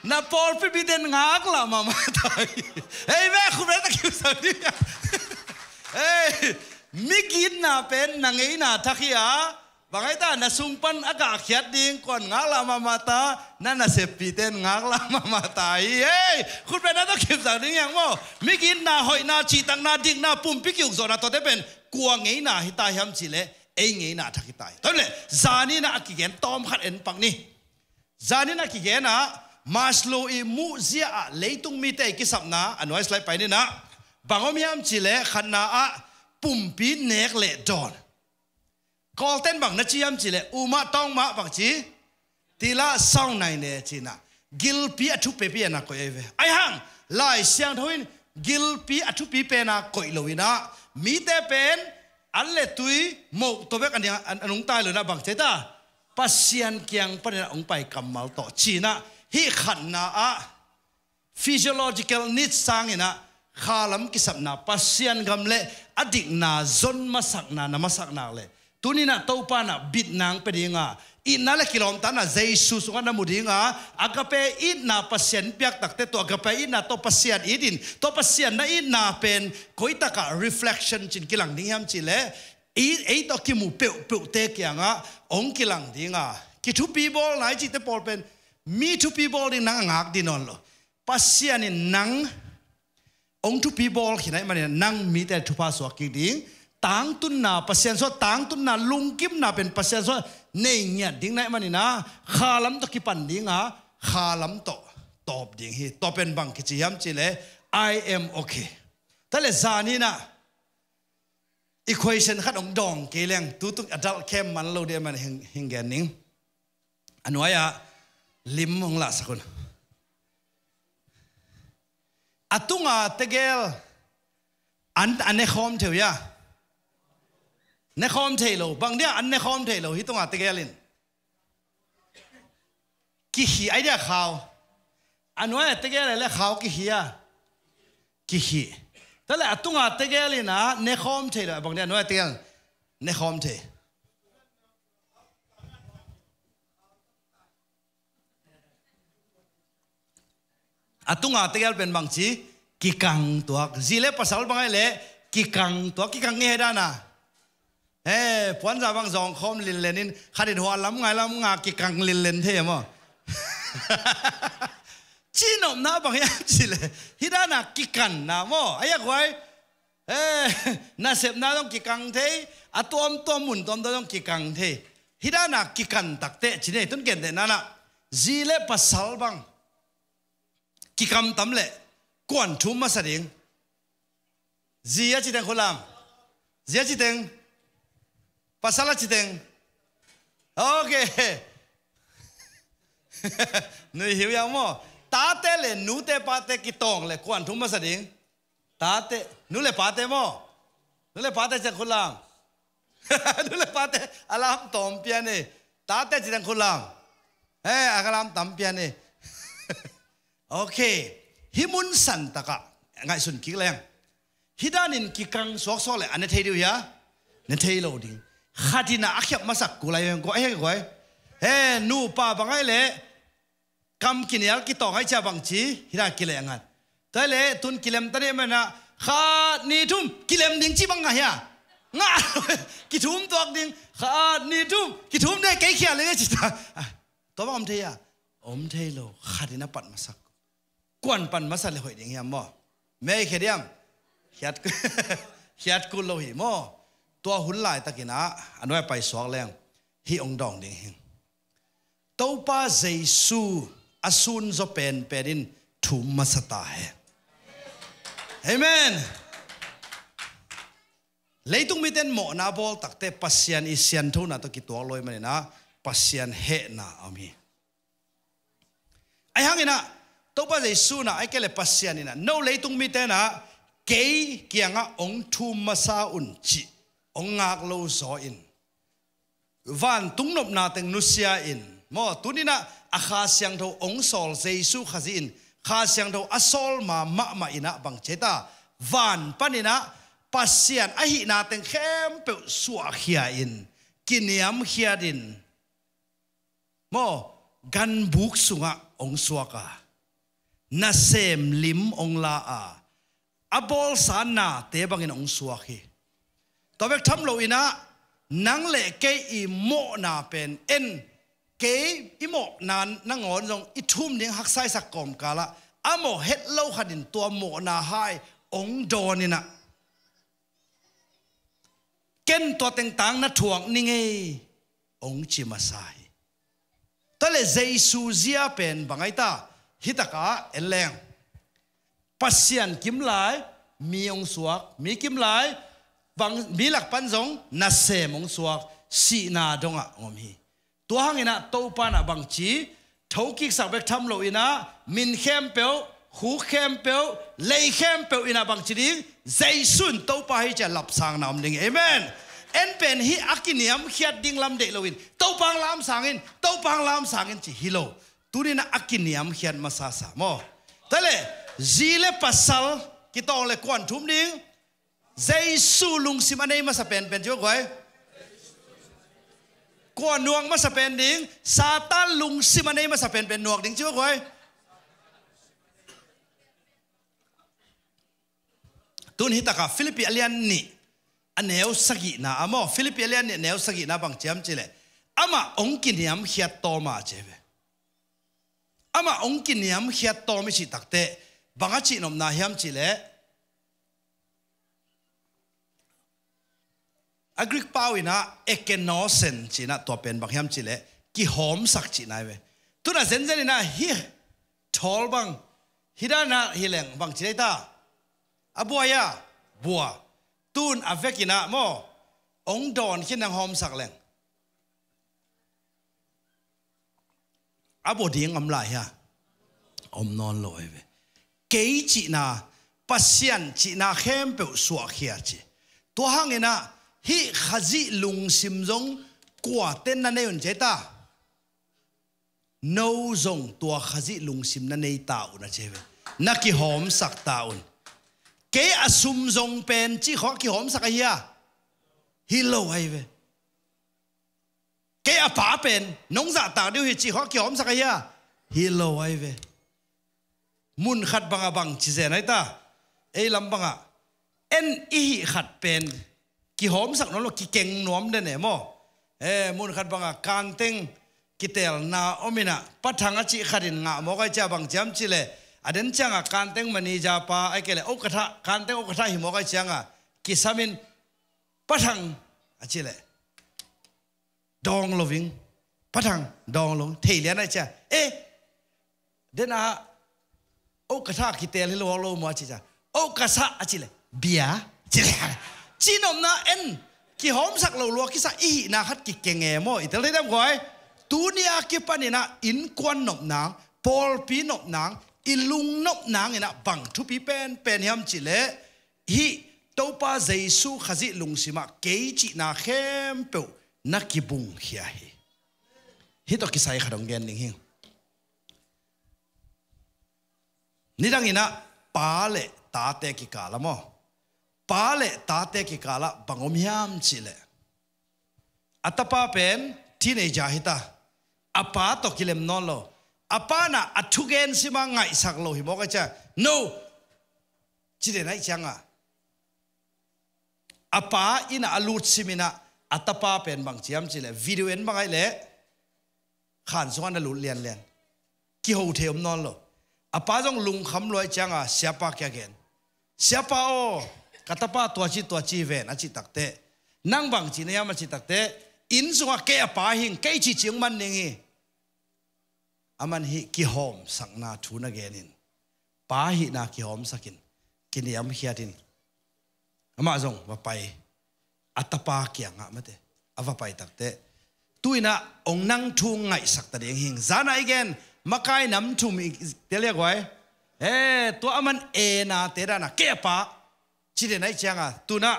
Na pawlpi mite in ngaklah mahmah ta hi. Hei, ve khut beng tawh kipsak ding. Hei, migitna pen na ngeina thak hi a, bang ahi ta, na sung pan a gahkhiat ding kuan ngaklah mahmah ta, na naseppihte in ngaklah mahmah ta hi. Hei, khut beng na tawh kipsak ding hi hang maw. Migitna, hoihna, cihtakna, dikna, pumpi ki-ukzawhna, tuate pen kua ngeina hi ta hiam cihleh, ei ngeina thak hi ta hi. Tua leh, zaninah a kigen tawm khat en pak ni. Zaninah a kigenah, Maslow i muhzia ah leitung mite i kisapna, a nuai slide pai ninah, bang om hiam cihleh, khatna ah pumpi nek le dawn. Kawlten bang na ci hiam cihleh, umah tawngmah bang ci, tila saunai ne cinah, gilpi a thupipi a na koih ahi ve. Ahi hang, Lai Siangtho in gilpi a thupi pena koih loinah, mite pen an le tui moh tawh bek a nia, a nungta hi loinah bang ci ta, Pasian kiang paninah hong pai kammal tawh cinah, hih khatna ah physiological needs sanginah, khalam kisapna, Pasian gam le a dikna zon masakna na masak nak leh, tuninah Topa nah bitna hong pia dinga, itna le kilawmtatna Jesu sungah na mu dinga, agape itna Pasian piak takte, tua agape itna tawh Pasian itin, tua Pasian na itna pen koitakah reflection cin kilang ding hiam cihleh, i, ei tawh kimu peuhpeuhte kiangah hong kilang dinga, kithupi bawlna i cihte pawl pen mi thupi bawl ding nang a ngak dih nawn lo. Pasian in nang hong thupi bawl khin ahih manin nang mite thupha suak kik ding, tangtunna, Pasian sungah tangtunna, lungkimna pen Pasian sungah nei ngiat ding na hih maninah, khalam tawh kipan dinga, khalam tawh tawp ding hi. Tua pen bang kici hiam cihleh, I am okay. Tua le zan hi-in ah equation khat hong dawng kei leng, tutung adult camp man lo ding man hing, hing gen ning. A nuai-ah lim hong lahsak un. A tunga tegel an, a ne khawm thei uh hia? Ne khawm thei lo. Bang dia an ne khawm thei lo hih tunga tegel in? Kikhih, ai dia khau. A nuai-a tegel le khau kikhih a? Kikhih. Tua le a tunga tegel in ah ne khawm thei lo. Bang dia a nuai-a tegel ne khawm thei? A tunga tegel pen bangci? Kikang tuak. Zi le pasal bang ahih leh kikang tuak. Kikang ngei hi dan a. Eh, puanza bang zawng khawm linlen in, khat in hua lam ngai lam nga kikang linlen thei maw? Cihnopna bang hiam cih leh hih dan a kikanna maw? A yak huai. Eh, nasepna zong kikang thei, a tuamtuam mun tuamtuam zong kikang thei. Hih dan a kikan takteh ci ni, tun gentehna-in ah zi le pasal bang kikamtam leh kuan thum masa ding? Zi a ci teng khut lam. Zi a ci teng. Pasal a ci teng. Okay. Nui hi uh hiam maw? Tate le nute pate kitawng leh kuan thum masa ding? Tate, nu le pate maw? Nu le pate ci teng khut lam. Nu le pate a lam tawm pian hi. Tate ci teng khut lam. Eh, a ka lam tam pian hi. Okay. Hih mun san takah ngaihsun kik leng, hih danin kikang suaksuak leh a ne thei ding uh hia? Ne thei lo ding. Khat in ah a khiap masak kul lai hi. Guai, he guai. He, nupa bang ahih leh kam kinial kitawng ahih ciang bangci, hih dan kileh ngat. Tua le tun kilem ta ni maw, khat nih thum kilem ding ci bang ngah hia? Ngah. Kithum tuak ding. Khat nih thum kithum ding, kei khial leng ci ta. Ah, tua bang om thei hia? Om thei lo. Khat in a pan masak. Kuan pan masa leh hoih ding hiam maw? Mei khe diam? Khiat, khiat kul lo hi maw? Tua hun laitakin ah a nuai pai suak leng hih hong dawng ding hi. Topa Jesu a sun zaw penpen in thum masa ta hen. Amen. Leitung mite in mawhna bawl takteh Pasian i sianthona tawh kituak lo ahih manin ah Pasian hehna a om hi. Ahi hangin ah Topa Jesu in ah, ahih kei leh Pasian in ah, no leitung mite in ah kei kiangah hong thum masa un cih hong ngak lo zaw in, vantung nopna teng nusia in maw, tuni-in ah a Kha Siangtho hong sawl Jesu Khazih in Kha Siangtho a sawl ma mahmah in ah bang ci hiam, van panin ah Pasian ahihna teng khempeuh suahkhia in, kiniamkhiat in, maw, ganbuk sungah hong suak a, nasem lim hong la a, a bawlsa nate bangin hong suak hi. Tua bek tham loin ah nang le kei i mawhna pen en, kei i mawhna nangawn zong i thum ding haksa i sak kawmkal ah a mawh het lo khat in tua mawhna hai hong dawn in ah, ken tua teng tang na thuak ning ei, hong ci masa hi. Tua le Jesu zia pen bang ahi ta? Hih takah en leng, Pasian kim lai mi hong suak, mi kim lai, bang, mi lak pan zong nasem hong suak, sihna dongah hong om hi. Tua hangin ah Topa in ah bangci, thokiksak bek tham loin ah min khempeuh, khuk khempeuh, lei khempeuh in ah bangci ding, Jesu in Topa hi ci-a lapsangna om ding. Amen. En pen hih a kiniamkhiat ding lam deih loin, Topa hong lamsang in, Topa hong lamsang in ci hi lo. Tuni-in ah a kiniamkhiat masasa maw? Tua le zi le pasal kitawng le kuan thum ding? Jesu lungsim a nei masa penpen ci uh guai. Kua nuak masa pen ding? Satan lungsim a nei masa penpen nuak ding ci uh guai. Tun hih takah Philippi a lian nih a neu sagihna ah maw, Philippi a lian nih a neu sagihna bang ci hiam cih leh, amah hong kiniamkhiat tawm a ci ve. Amah hong kiniamkhiat tawm i cih takteh bang a cihnopna hiam cih leh, a Greek pau in ah ekenosen cih in ah, tua pen bang hiam cih leh kihawmsak cihna hi ve. Tun a zenzen in ah hih thawl bang, Hih danah hi leng bang ci dai ta? A bua hia? Bua. Tun a vekinah maw, ong dawn khin nang hawmsak leng a bua ding om lai hia? Om nawn lo ahi ve. Kei cihna, Pasian cihna khempeuh suahkhia ci. Tua hanginah hih Khazih lungsim zong kuaten na nei un ci ta? No zong tua Khazih lungsim na nei ta un a ci ve. Na kihawmsak ta un. Kei a sum zong pen cih khawng kihawmsak ahi hia? Hi lo ahi ve. Kei a pa pen nong zahtak dih uh hi cih khawng kihawmsak ahi hia? Hi lo ahi ve. Mun khat bangah bang ci zen ahi ta? Ei lam bangah en i hih khat pen kihawmsak nawn lo, kikeng nuam den e maw? E, mun khat bangah kanteng kitelna om inah, pathang a cih khat in ngah mawk ahi cia, bang ciam cih leh a den ciangah kanteng manager pa ahi kei leh okatha, kanteng okatha hi mawk ahi ciangah kisam in pathang a cih leh dawng lo ing. Pathang dawng lo ing. Thei lian ahi cia. E, den a okatha kitel hi lo, lo maw a cih cia. Okasa a cih leh bia ci leh. Cinopna en kihawmsak lo lua kisa i hihna khat kikeng e maw? I tel thei diam guai? Tuni a kipan inah innkuan nop nang, pawlpi nop nang, i lung nop nang inah bang thupi penpen hiam cih leh hih Topa Jesu Khazih lungsimah kei cihna khempeuh na kibungkhia hi. Hih tawh kisai khat hong gen ding hi. Nidang inah pa le tate kikal ah maw? Pa le tate kikal ah bang om hiam cih leh, a tapa pen teenager hi ta. A pa tawh kilem nawn lo. A pa nah a thugen sima ngaihsak lo hi mawk ahi cia. No. Ci den ahi ciangah a pa inah a lut sim inah a tapa pen bang ciam cih leh, video en bang ahi leh khan sungah na lut lianlian. Kiho thei om nawn lo. A pa zong lungkham lua ahi ciangah siapa kia gen. Siapa aw, ka tapa tuaci tuaci ven a cih takteh, nang bang cih na hiam a cih takteh, inn sungah kei a pa hing, kei cihcih hong man ning hi. Aman hih kihawmsakna thu na genin pa hihna kihawmsakin, kiniamkhiatin amah zong va pai. A tapa kiangah mate a va pai takteh, tu inah ong nang thu ngaihsak ta ding hing. Zana i gen makai nam thum i telia guai. E, tua aman enate danah kei a pa ci den ahi ciangah tunah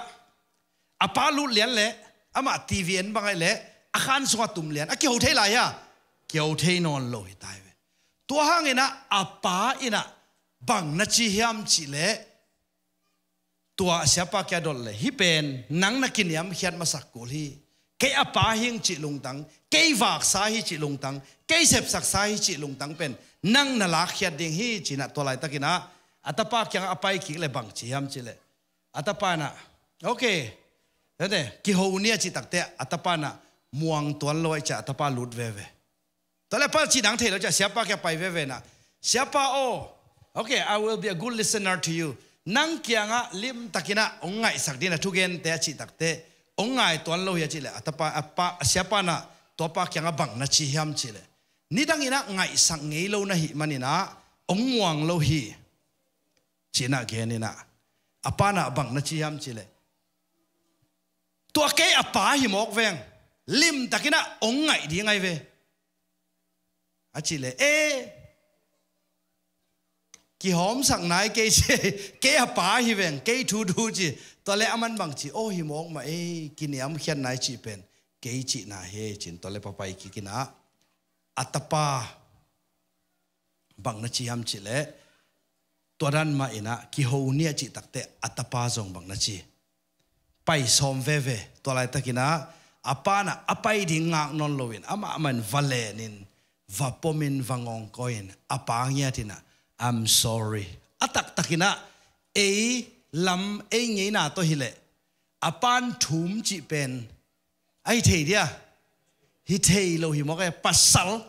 a pa lut lian leh amah TV en bang ahi leh a khan sungah tum lian. A kiho thei lai hia? Kiho thei nawn lo hi ta hi ve. Tua hanginah a pa inah bang na ci hiam cih leh, tua a siapa kia dot leh, hih pen nang na kiniamkhiat masak kul hi. Kei a pa hing cih lungtang, kei vaksa hi cih lungtang, kei sepsaksa hi cih lungtang pen nang na lakkhiat ding hi ci inah tua laitakinah a tapa kiangah a pai kik leh bang ci hiam cih leh, a tapa inah, okay, kiho ni a cih takteh a tapa inah muang tuan lo ahi cia a tapa lut veve. Tua leh a pa cih dang thei lo cia siapa kia pai veve inah, siapa aw, okay, I will be a good listener to you. Nang kiangah limtakinah ong ngaihsak ding a thugente a cih takteh ong ngai tuan lo hi a cih leh, a tapa, a pa, a siapa inah tua pa kiangah bang na ci hiam cih leh, nidang inah ngaihsak ngei lo na hih maninah ong muang lo hi ci inah gen inah, a pa inah bang na ci hiam cih leh, tua kei a pa hi mawk veng, limtakinah ong ngaih ding ahi ve a cih leh, e, kihawmsak nai kei ci, kei a pa hi veng, kei thu thu ci. Tua leh aman bang ci, aw hi mawk mah e, kiniamkhiat nai cih pen kei cihna hi e ci in tua leh papai kik inah a tapa bang na ci hiam cih leh, tua dan mah inah kiho ni a cih takteh a tapa zong bang na ci, pai sawm veve. Tua laitakinah a pa inah a pai ding ngak nawn loin amah mah in va lenin, va pomin, va ngawngkawi in a pa ngiat inah, I'm sorry. A taktakinah ei lam ei ngeina tawh hi leh a pan thum cih pen a hi thei dia? Hi thei lo hi mawk e, pasal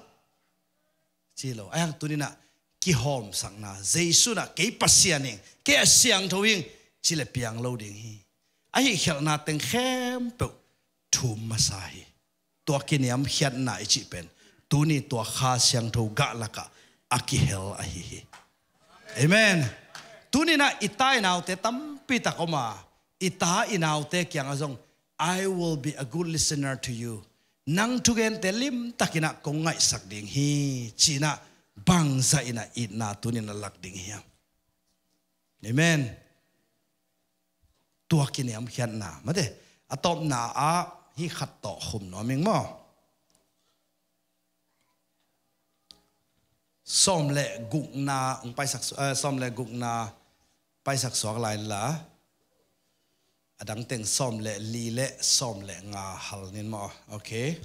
ci lo. Ahi hang tuninah kihawmsakna, Jesu inah kei Pasian hing, kei a siangtho hing ci leh piang lo ding hi. Ahi khialhna teng khempeuh thum masa hi. Tua kiniamkhiatna i cih pen tuni tua Kha Siangtho gah lakah a kihel ahi hi. Amen. Tuninah i ta i naute tampi tak om a, i ta i naute kiangah zong, "I will be a good listener to you." Nang thugente limtakinah kong ngaihsak ding hi, cinah bangzah inah itna tuninah lak ding hiam? Amen. Tua kiniamkhiatna mate, a tawpna ah hih khat tawh khum nuam ing maw? Sawm le gukna hong paisak su-, eh, sawm le gukna paisak suak lai la. A dang teng sawm le li le sawm le nga hal ning maw? Okay.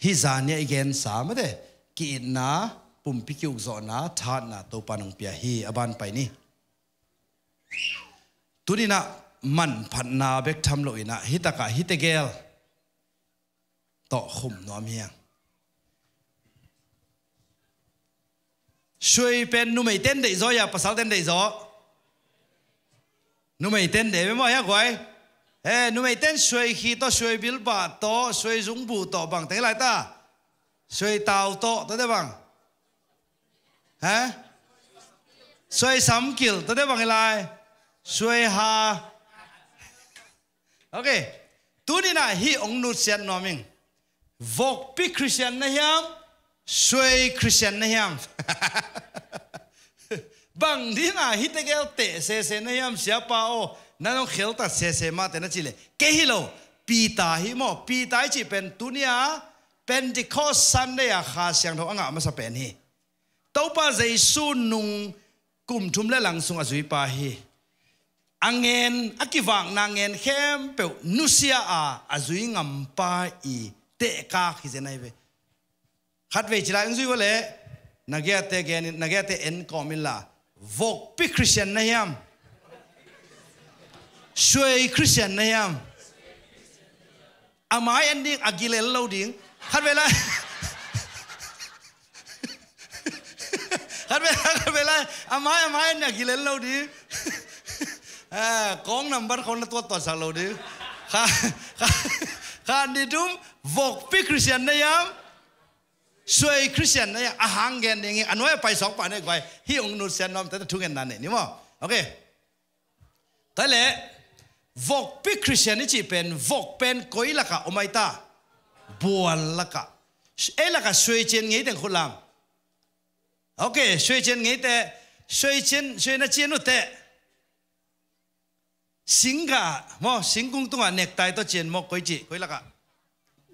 Hih zan ni-a i gensa mate, ki-itna, pumpi ki-ukzawhna, thahatna Topa nong pia hi. A ban pai ni. Tuninah manphatna bek tham loinah hih takah hih tegel tawh khum nuam hiang. Suai pen numeiten deihzaw ia pasalten deihzaw? Numeiten deih ve maw hia guai? Eh, numeiten suai khi tawh, suai bilbah tawh, suai zungbuh tawh bang teng hi lai ta? Suai tau tawh, tawh te bang? Ha? Suai samkil, tawh te bang hi lai? Suai ha. Okay. Tuninah hih hong nutsiat nuam ing. Vokpi Khristian na hiam? Suai Khristian na hiam? Bang dinga hih tegel teh sese na hiam, siapa aw? Na nong kheltat sese mahte na cih leh, kei hi lo, Peter hi maw. Peter i cih pen tunia Pentecost Sunday a Kha Siangtho a ngah masa pen hi. Topa Jesu nung kum thum le lang sung a zuipa hi. A ngen, a kivakna ngen khempeuh nusia a, a zui ngampa i tehkak hi zen ahi ve. Khatvei ci lai hong zui vua leh, na giate gen, na giate en kawm inla, vokpi Khristian na hiam? Suai Khristian na hiam? A mai en ding, a gilel lo ding. Khatvei lai. Khatvei lai, khatvei lai. A mai, a mai en ding, a gilel lo ding. Ah, kong nambat kong na tuat tuat sak lo ding. Kha, kha, kha ni dum, vokpi Khristian na hiam? Suai Khristian na hiam? A hang gen ding hi, a nuai a pai sawk pa nei guai. Hih hong nutsiat nuam te thungen na nei ni maw? Okay. Tua leh, vokpi Khristian i cih pen, vok pen koi lakah om ai ta? Buan lakah. Ei lakah suai cian ngei teng khut lam. Okay, suai cian ngei te, suai cian, suai na cian uh te. Singkah, maw, singkung tungah nektai tawh cian maw, koi cih, koi lakah?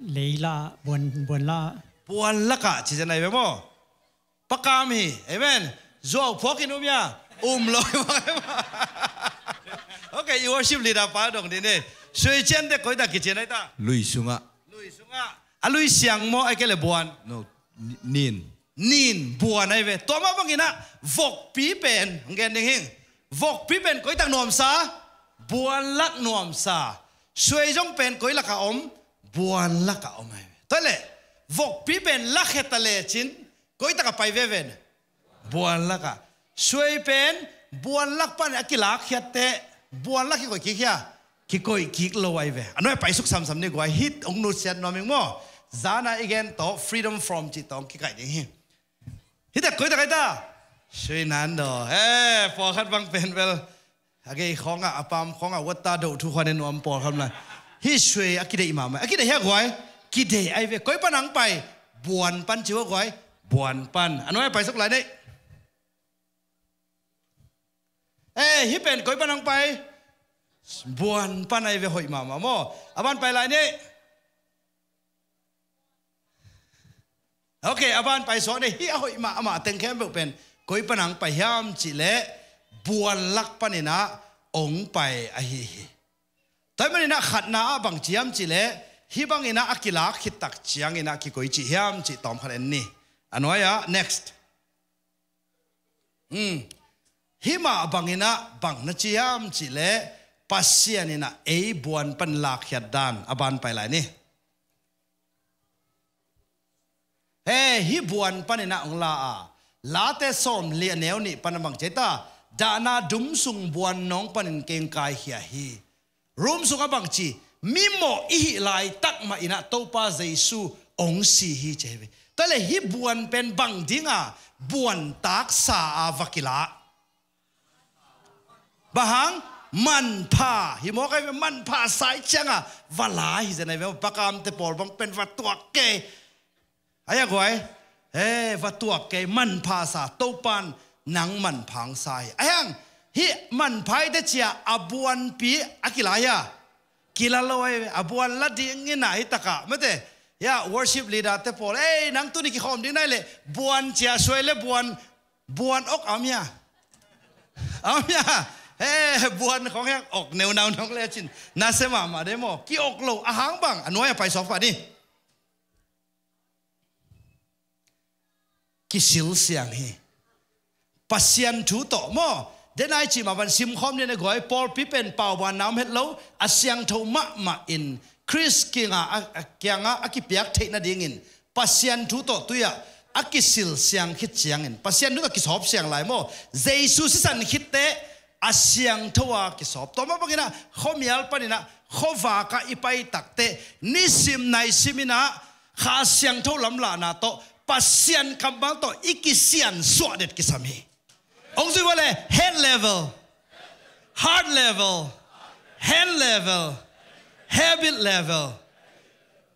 Lei la, buan, buan la. Buan lakah, ci zen ai ve maw? Pakam hi, amen. Zuau phuak in um ia, um lo. Okay, i worship leader pa dong ding ni. Suai cian te koi tak kician ai ta? Lui sungah. Lui sungah. A lui siang maw, ai kei leh buan? No, ni-, nin. Nin, buan ai ve. Tua mah banginah, vokpi pen, hong gen ding hing. Vokpi pen koi tak nuamsa? Buan lak nuamsa. Suai zong pen koi lakah om? Buan lakah om ai ve. Tua leh, vokpi pen lakhia ta lecin, koi takah pai veve? Buan lakah. Suai pen buan lak pan a kilakkhiat teh, buan lak kikoih kik hia? Kikoih kik lo ai ve. A nuai paisuk samsam ni guai, hih hong nutsiat nuam ing maw? Zana i gen tawh, freedom from cih tawh hong kikaih ding hi. Hih tak koi tak ai ta? Sui nan daw. Eh, pawlkhat bang pen bel. A gei khawngah, a pam khawngah, watta doh thu khuan in nuam pawlkhat lai. Hih suai a kideih mahmah. A kideih hia guai? Kideih ai ve. Koi pan hong pai? Buan pan ci ua guai. Buan pan. A nuai paisuk lai nei. Eh, hih pen koi pan hong pai? Buan pan ai ve, hoih mahmah maw? A ban pai lai nei. Okay, a ban pai suak nei, hih a hoih mahmah teng khempeuh pen koi pan hong pai hiam cih leh buan lak paninah hong pai ahi hi. Tua maninah khatna ah bang ci hiam cih leh, hih banginah a kilak khit tak cianginah kikoih cih hiam cih tawmkhat en ni. A nuai-ah, next. Hmm. Hih mah banginah bang na ci hiam cih leh, Pasian inah ei buan pan lakkhiat dan, a ban pai lai ni. He, hih buan paninah hong la a, Late sawmli a neu nih pan a bang ci ai ta? Dahna dum sung buan nawng panin kei hong kaikhia hi. Rom sungah bang ci? Mimawh i hih laitak mah inah Topa Jesu hong si hi ci ai ve. Tua le hih buan pen bang dinga buan taksa a va kila? Bang hang? Manpha. Hih mawk ai ve, manpha sa i cianga va la hi zen ai ve. Pakamte pawl bang pen va tuak kei. Ai a guai, he, va tuak kei, manpha sa, Topan nang manphang sa hi. Ai hang, hih manpha i te cia a buanpi a kila hia? Kila lo ai, a buan la dingin a hi taka mate. Ya, worship leader te pawl, ei, nang tuni kikhawm ding nai le, buan cia suai le buan, buan ok am hia? Am hia? He, buan khong hiang ok neu nau nong le cin. Na se mahmah de maw, ki ok lo, a hang bang, a nuai a pai sawk pah ni. Kisil siang hi. Pasian thu tawh maw? Den ai cih mah van simkhawm ni na guai, pawlpi pen pauban na om het lo, a siangtho mahmah in Khrist kiangah a, a, kiangah a kipiak theih nadingin Pasian thu tawh tuiah a kisil siang khit ciangin Pasian thu tawh kisawp siang lai maw? Jesu sisan khitte a siangtho a kisawp. Tua mah banginah khuamial paninah khuavakah i pai takte nisim naisim inah Kha Siangtho lamlahna tawh Pasian kammal tawh i kisian suah det kisam hi. Hong zui vua le, head level, heart level, hand level, habit level,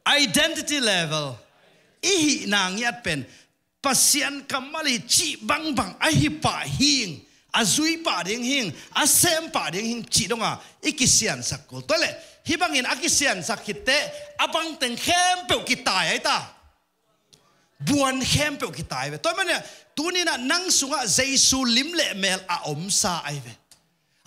identity level, i hihna ngiat pen Pasian kammal i cih bangbang a hi pah hing, a zui pah ding hing, a sem pah ding hing cih donga i kisiansak kul. Tua le hih bangin a kisiansak khitte a bangteng khempeuh kitai ai ta. Buan khempeuh kitai ve. Tua mania tuninah nang sungah Jesu lim le mel a omsa ai ve.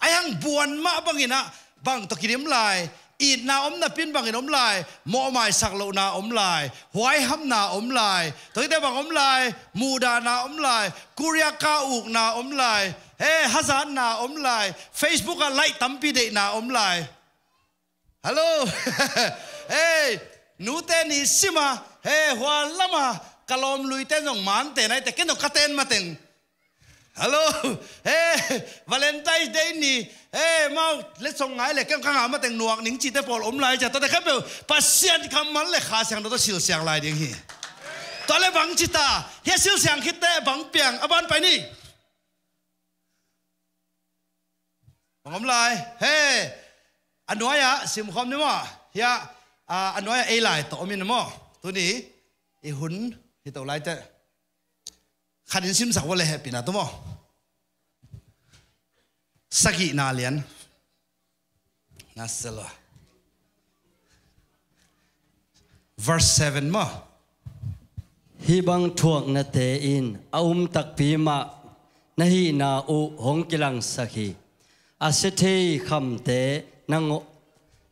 Ai hang buan mah banginah bang tawh kidim lai, itna om napin bangin om lai, mawhmaisak lohna om lai, huaihamna om lai, tua khite bang om lai, muhdahna om lai, kuriaka ukna om lai, he, hazatna om lai, Facebook ah like tampi deihna om lai. Hallo. Hei, nute ni sima, he, hua lama ka lawm luite zong mante naite ken zong ka ten mateng. Hallo. He, Valentine's Day ni, he, mau letsong ngai le ken ka ngah mateng nuak ning cite pawl om lai cia. Tuate khempeuh Pasian kammal le Kha Siangtho tawh silsiang lai ding hi. Tua le bang cita hia silsiang khitte bang piang a ban pai ni. Bang om lai. He. A nuai-ah simkhawm ni maw? Hia, a, a nuai-ah ei lai tawh om in maw? Tuni i hun hi to lai teh. Khat in simsak vua le hehpihna tu maw? Sagihna lian. Na sel ua. Verse seven maw? Hih bang thuaknate in a um takpi mah na hihna uh hong kilangsak hi. A sia thei khamte nangaw-,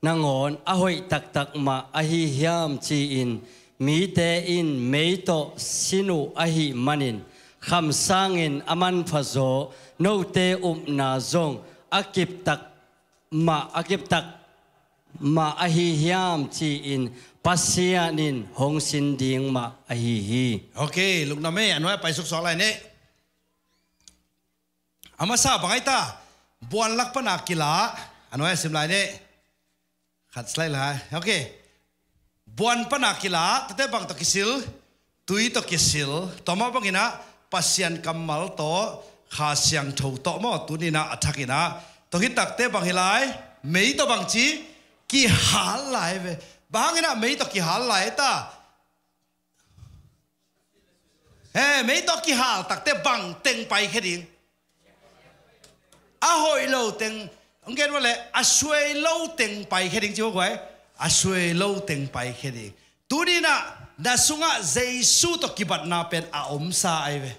nangawn a hoih taktak mah ahi hiam ci-in mite in mei tawh sin uh ahih manin kham sangin a manphazaw note upna zong a kiptak mah, a kiptak mah ahi hiam ci-in Pasian in hong sin ding mah ahi hi. Ok, lukna mei a nuai pai suksuak lai ni. A masa bang ai ta? Buan lak pana kila. A nuai a sim lai ni. Khat slide lai. Ok. Buan pana kila, tate bang tawh kisil? Tui tawh kisil. Tua mah banginah Pasian kammal tawh, Kha Siangtho tawh maw, tuninah a thakinah. Tua hi takte bang hi lai? Mei tawh bang ci? Kihal lai ve. Bang hanginah mei tawh kihal lai ta? He, mei tawh kihal takte bang teng paikhia ding? A hoih lo teng, hong gen vua le, a suai lo teng paikhia ding ci vua guai. A suai lo teng paikhia ding. Tuninah na sungah Jesu tawh kibatna pen a omsa ai ve.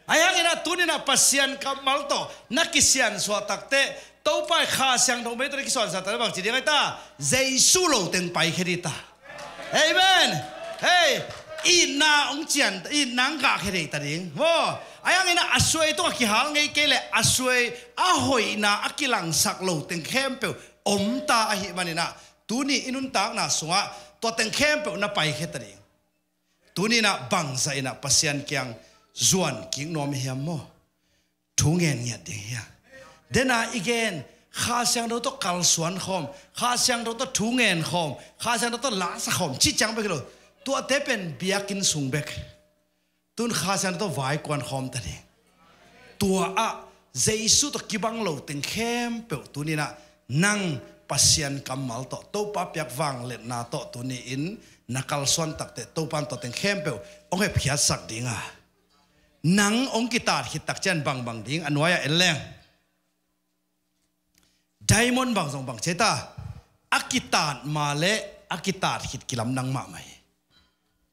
Ai hanginah tuninah Pasian kammal tawh na kisiansuah takte, Topa i Kha Siangtho mei tawh na kisuansa takte bang ci ding ai ta? Jesu lo teng paikhia ding ta. Amen. Hei, itna hong cian, itna hong gahkhia ding ta ding maw? Ai hanginah a suai tungah kihal ngei kei le a suai a hoihna a kilangsak lo teng khempeuh omta ahih maninah tuni i nuntakna sungah tua teng khempeuh na paikhia ta ding. Tuninah bangzah inah Pasian kiang zuan kik nuam hiam maw? Thu ngen ngiat ding hia? Dena i gen, Kha Siangtho tawh kalsuan khawm, Kha Siangtho tawh thu ngen khawm, Kha Siangtho tawh lasa khawm cih ciang bek hi lo. Tuate pen biakinn sung bek. Tun Kha Siangtho tawh vai kuan khawm ta ding. Tua ah Jesu tawh kibang lo teng khempeuh tuni-in ah nang Pasian kammal tawh, Topa piak vangliatna tawh tuni-in na kalsuan takteh Topa in tua teng khempeuh hong hepkhiatsak ding a, nang hong kitaat khit tak ciang bangbang ding, a nuai-ah en leng. Diamond bang zong bang ci ta, a kitaat ma leh a kitaat khit kilamdang mahmah hi.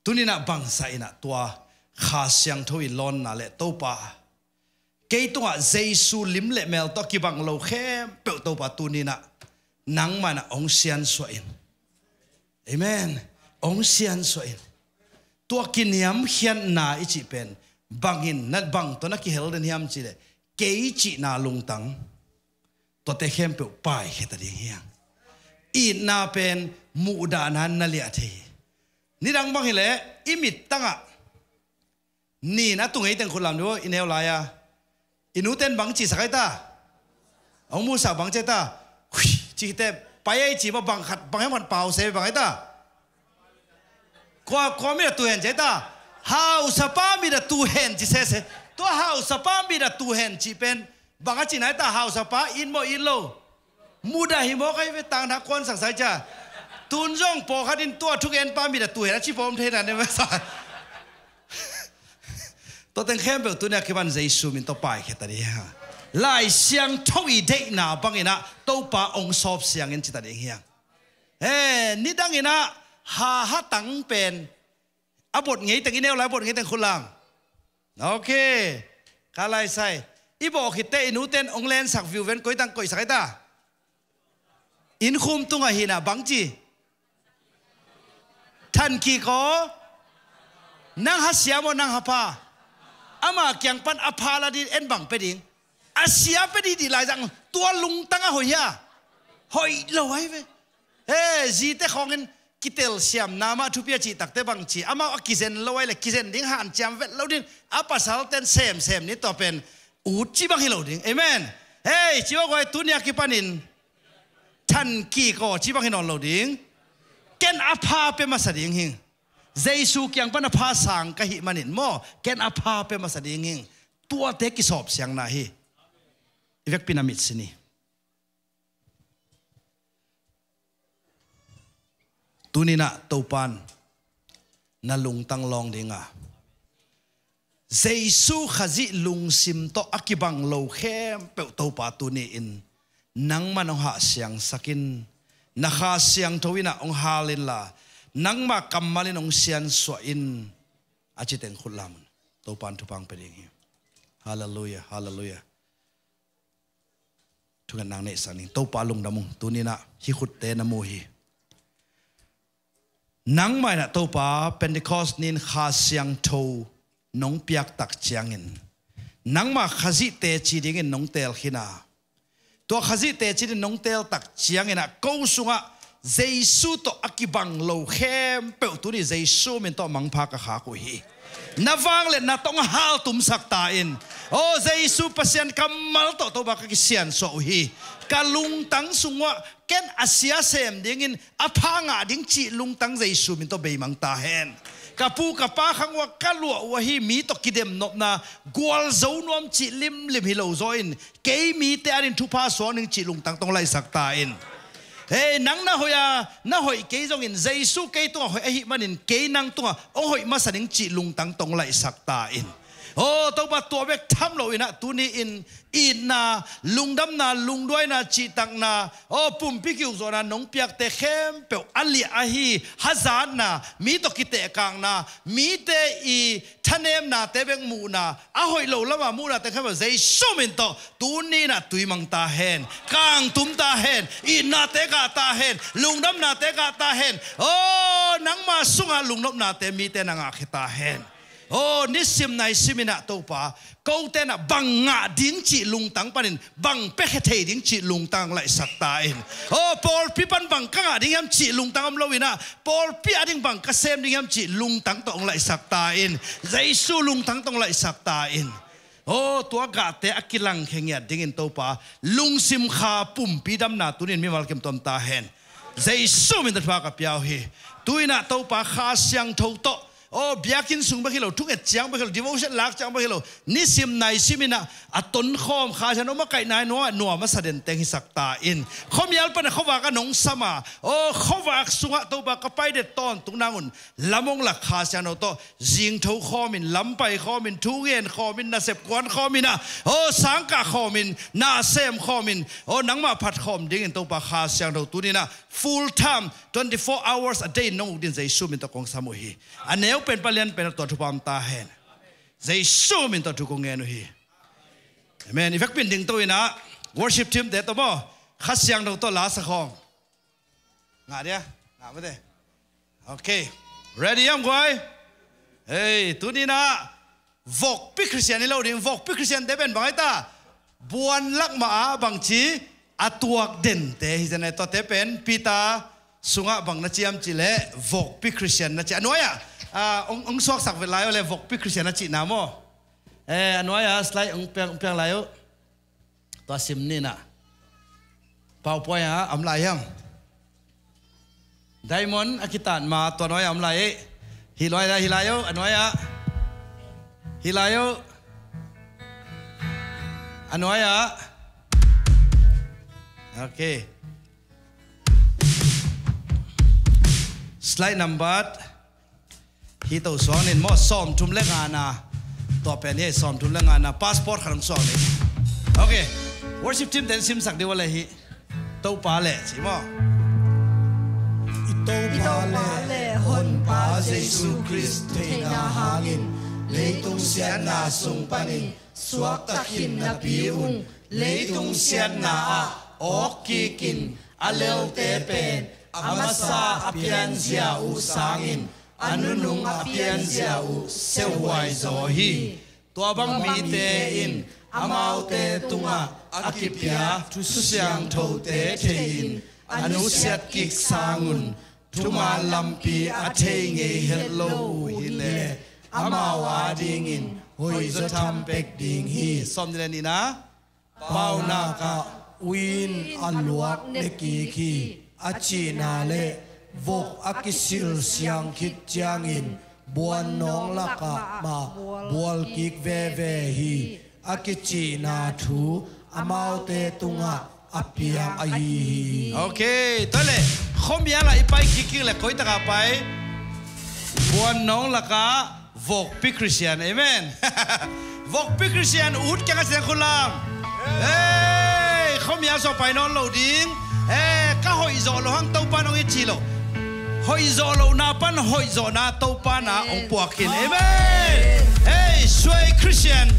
Tuni-in ah bangzah in ah tua Kha Siangtho i lawnna leh Topa, kei tungah Jesu lim leh mel tawh kibang lo khempeuh Topa tuni-in ah nangmah in ah hong siansuah in. Amen. Hong siansuah in. Tua kiniamkhiatna i cih pen bangin, na bang tawh na kihel den hiam cih leh, kei cihna lungtang, tuate khempeuh paikhia ta ding hi hang. Itna pen muhdahna na liah thei hi. Nidang bang hi leh i mittangah nin a tu ngei teng khut lam dih aw, i neu lai-a. I nute in bang cisak ai ta? Hong musak bang ci ai ta? Hui, ci khit teh pai ai ci maw, bang khat, bang hiam khat pau se bang ai ta? Kua, kua mit a tu hen ci ai ta? Hausapa mit a tu hen ci sese. Tua hausapa mit a tu hen cih pen bang a cihna ai ta? Hausapa it maw it lo? Mudah hi mawk ai ve, tangtha kuan saksa ai cia. Tun zong pawlkhat in tua thugenpa mit a tu hen a ci pawm thei na ne masa. Tua teng khempeuh tuni-a kipan Jesu min tawh paikhia ta ding hi hang. Lai Siangtho i deihna bangin ah Topa hong sawp siang in ci ta ding hi hang. He, nidang in ah ha, ha tang pen a bot ngei teng, i neu lai bot ngei teng khut lam. Ok. Ka lai sai. I bawh khit teh i nute in hong lensak viu ven, koi tang koihsak ai ta? Inn khum tungah hi na bang ci? Than kik aw. Nang ha sia maw, nang ha pha? Ama kiang pan a pha la ding, en bang pia ding? A sia pia ding dih lai zang, tua lungtang a hoih hia? Hoih lo ai ve. He, zite khawngin kitelsiamna mah thupi a cih takteh bang ci? Amau a kizen lo ai leh kizen ding hanciam vet lo ding. A pasalte'n semsem ni, tua pen ut ci bang hi lo ding. Amen. Hei, ci aw guai, tuni-a kipanin than kik aw ci bang hi nawn lo ding. Ken a pha pia masa ding hing. Jesu kiang pan a pha sang ka hih manin maw, ken a pha pia masa ding hing. Tuate kisawp siangna hi. I vekpi-in a mitsi ni. Tuni-in ah Topa'n na lungtang lawng ding a, Jesu Khazih lungsim tawh a kibang lo khempeuh Topa tuni-in nangman hong hahsiangsak in, na Kha Siangtho in ah hong hal inla, nangma kammal in hong siansuah in, a ci teng khut lam un. Topa'n thupha hong pia ding hi. Halleluiah, halleluiah. Thungetna neihsak ning. Topa lungdam ung, tuni-in ah hih khutte na mu hi. Nangmah in ah Topa, Pentecost ni-in Kha Siangtho nong piak tak ciangin, nangmah Khazih teci dingin nong teel khin a, tua Khazih teci dingin nong teel tak ciangin ah ko sungah Jesu tawh a kibang lo khempeuh tuni Jesu min tawh mangpha ka khak uh hi. Na vangliatna tawh hong haltumsak ta in. Aw Jesu, Pasian kammal tawh Topa ka kisiansuah uh hi. Ka lungtang sungah ken a sia sem dingin, a pha ngah ding cih lungtang Jesu min tawh beimang ta hen. Ka pu ka pa khang uah ka luah uh ahi, mi tawh kidemnopna, gualzo nuam cih limlim hi lo zaw in, kei mite adingin thupha suak ning cih lungtang tawh hong laihsak ta in. Hei, nang na hoih a, na hoih kei zongin Jesu kei tungah hoih ahih manin kei nang tungah hong hoih masa ning cih lungtang tawh hong laihsak ta in. Aw Topa, tua bek tham loin ah tuni-in itna, lungdamna, lungduaina, cihtakna, aw pumpi kiukzawhna nong piakte khempeuh a liah ahi hazatna, mi tawh kitehkakna, mite i thanemnate bek muhna, a hoih lo lama muhnate khempeuh Jesu min tawh tuni-in ah tuimang ta hen. Kangtum ta hen. Itnate gah ta hen. Lungdamnate gah ta hen. Aw nangma sungah lungnopnate mite na ngahkhia ta hen. Aw nisim naisim in ah Topa, kote in ah bang ngah ding cih lungtang panin bang piakhia thei ding cih lungtang hong laihsak ta in. Aw pawlpi pan bang ka ngah ding hiam cih lungtang om loin ah, pawlpi ading bang ka sem ding hiam cih lungtang tawh hong laihsak ta in. Jesu lungtang tawh hong laihsak ta in. Aw tua gahte a kilangkhia ngiat dingin Topa, lungsim kha pumpi damna tuni-in mimal kim tuam ta hen. Jesu min tawh thupha ka pia uh hi. Tu-in ah Topa, Kha Siangtho tawh Aw, biakinn sung bek hi lo, thunget ciang bek hi lo, devotion lak ciang bek hi lo, nisim naisim in ah a tonkhawm, Kha Siangtho makaihna in nuam, nuam a sa den teng hisak ta in. Khuamial pan a khuavak a nong sam a, aw, khuavak sungah Topa ka pai det tawntung nang un, lam hong lak Kha Siangtho tawh zingtho khawm in, lam pai khawm in, thu ngen khawm in, nasep kuan khawm in ah, aw, sang kah khawm in, na sem khawm in, aw, nangmah phat khawm dingin Topa Kha Siangtho tuni in ah full time, twenty-four hours a day in nong uk dingin Jesu min tawh kong sam uh hi. A neu pen, a lian pen, tua thupha om ta hen. Jesu min tawh thu kong ngen uh hi. Amen. I vekpi in dingto in ah, worship team te tawh maw, Kha Siangtho tawh la sa khawng. Ngah dia? Ngah mate. Okay. Ready hiam guai? Hei, tuni in ah vokpi Khristian hi lo ding, vokpi Khristian te pen bang hi ta? Buan lak mah ah bangci a tuak dente hi zen e, tuate pen Peter sungah bang na ci hiam cih leh vokpi Khristian na ci. A nuai-ah, ah, hong, hong suaksak vet lai uh leh vokpi Khristian na cihna maw. Eh, a nuai-ah slide hong piang, hong piang lai uh. Tua sim ni in ah. PowerPoint ah om lai hiam? Diamond a kitat ma tua nuai-ah om lai e. Hih nuai-ah, hih lai uh, a nuai-ah. Hih lai uh. A nuai-ah. Okay. Slide number. Hih to suang ning maw, sawmthum le ngana. Tua pen hi, sawmthum le ngana. Passport khat hong suang ning. Okay. Worship team ten simsak dih uh a leh hih. Topa leh ci maw. I Topa le Honpa Jesu Khrist theihna hangin leitung siatna sung panin suakta khin napi un, leitung siatna ah awk kikin a lelte pen a masa a pianzia uh sangin a nunung a pianzia uh seuhhuai zaw hi. Tua bang mite in amaute tungah a kipia thususiangthote thei-in a nusiat kik sangun thuman lampi a thei ngei het lo uh hi leh amau adingin hoihzaw tham pek ding hi. Sawm nih le nihna. Paunak ah uiin a luak ne kik hi, a cihna le vok a kisil siang khit ciangin buannawng lakah mah bual kik veve hi, a kicihna thu amaute tungah a piang ahi hi. Okay, tua leh khuamial ah i pai kik kik leh koi takah pai? Buannawng lakah vokpi Khristian. Amen. Vokpi Khristian ut keng a, siang khut lam. Hey, khuamial sawh pai nawn lo ding. Hey, ka hoihzawh loh hang Topa in hong it ci lo. Hoihzawh lohna pan hoihzawhna Topa in hong puak khin. Amen. Hey, suai Khristian.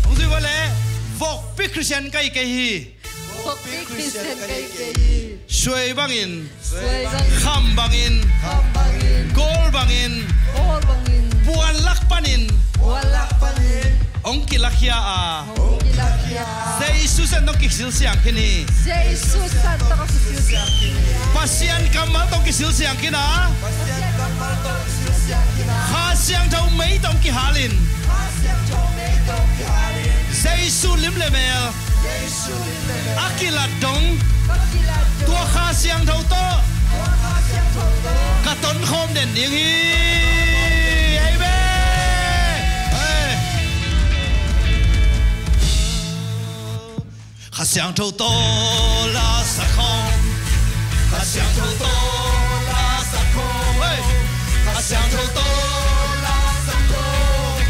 Hong zui vua leh, vokpi Khristian ka hi kei hi. Vokpi Khristian ka hi kei hi. Suai bangin. Suai bangin. Kham bangin. Kham bangin. Goal bangin. Goal bangin. Buan lak panin. Buan lak panin. Hong kilakhia a. Hong kilakhia a. Jesu san tawh kisil siang khin hi. Jesu san tawh kisil siang khin hi. Pasian kammal tawh kisil siang khin a. Pasian kammal tawh kisil siang khin a. Kha Siangtho mei tawh kihalin. Kha Siangtho mei tawh kihalin. Jesu lim le mel. A kilat dong. Tua Kha Siangtho tawh ka tonkhawm den ding hi. Amen. Hey. Kha Siangtho tawh la sa khawm. Kha Siangtho tawh la sa khawm. Hey. Kha Siangtho tawh la sa khawm.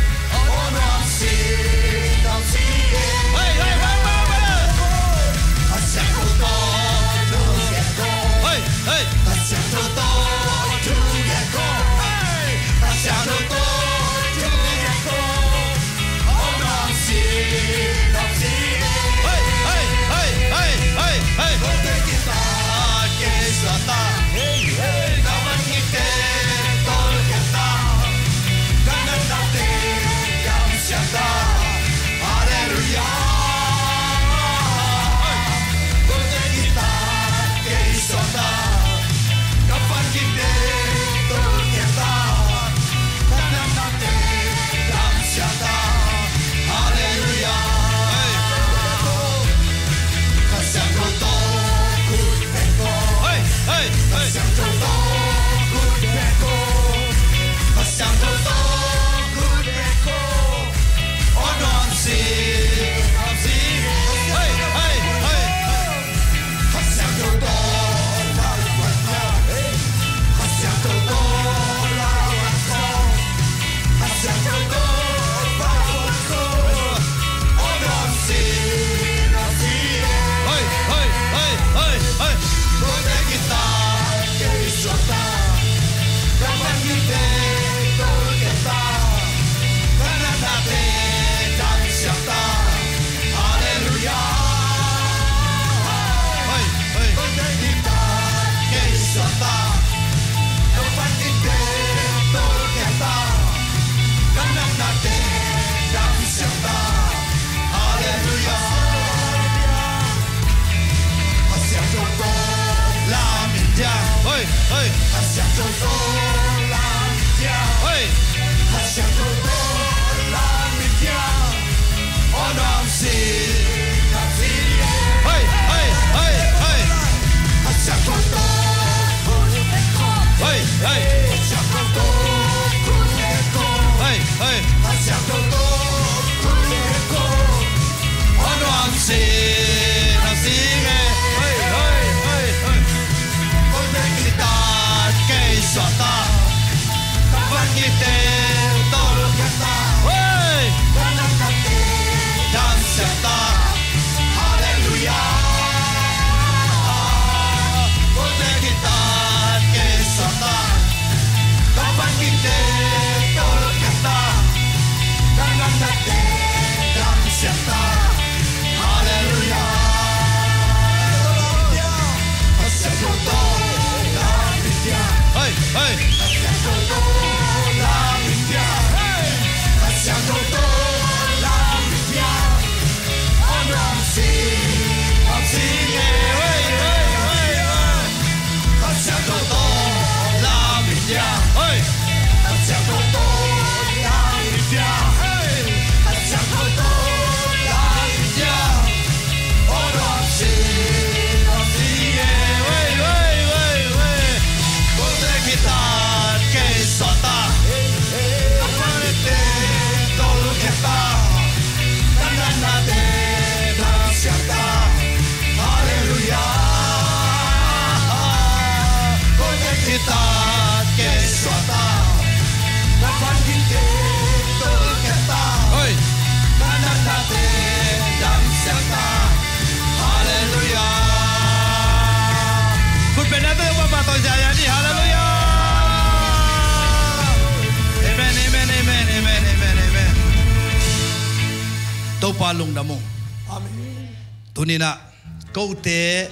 Topa lungdam ung. Amen. Tuninah kote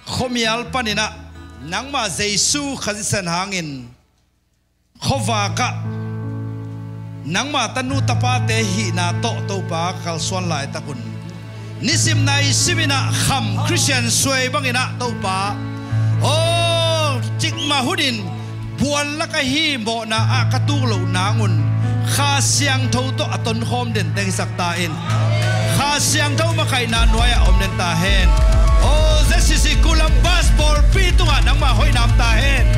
khuamial paninah nangmah Jesu Khazih sisan hangin khuavakah nangmah tanu tapate hihna tawh Topa ka kalsuan laitakun nisim naisim inah kham Khristian suai banginah Topa, aw, cikmah hunin buan lak ahi mawhna ah ka tuk loh nangun Kha Siangtho tawh a tonkhawm dente hisak ta in. Kha Siangtho makaihna nuai-ah om den ta hen. Aw, Z C C Columbus pawlpi tungah nangmah hoihna om ta hen.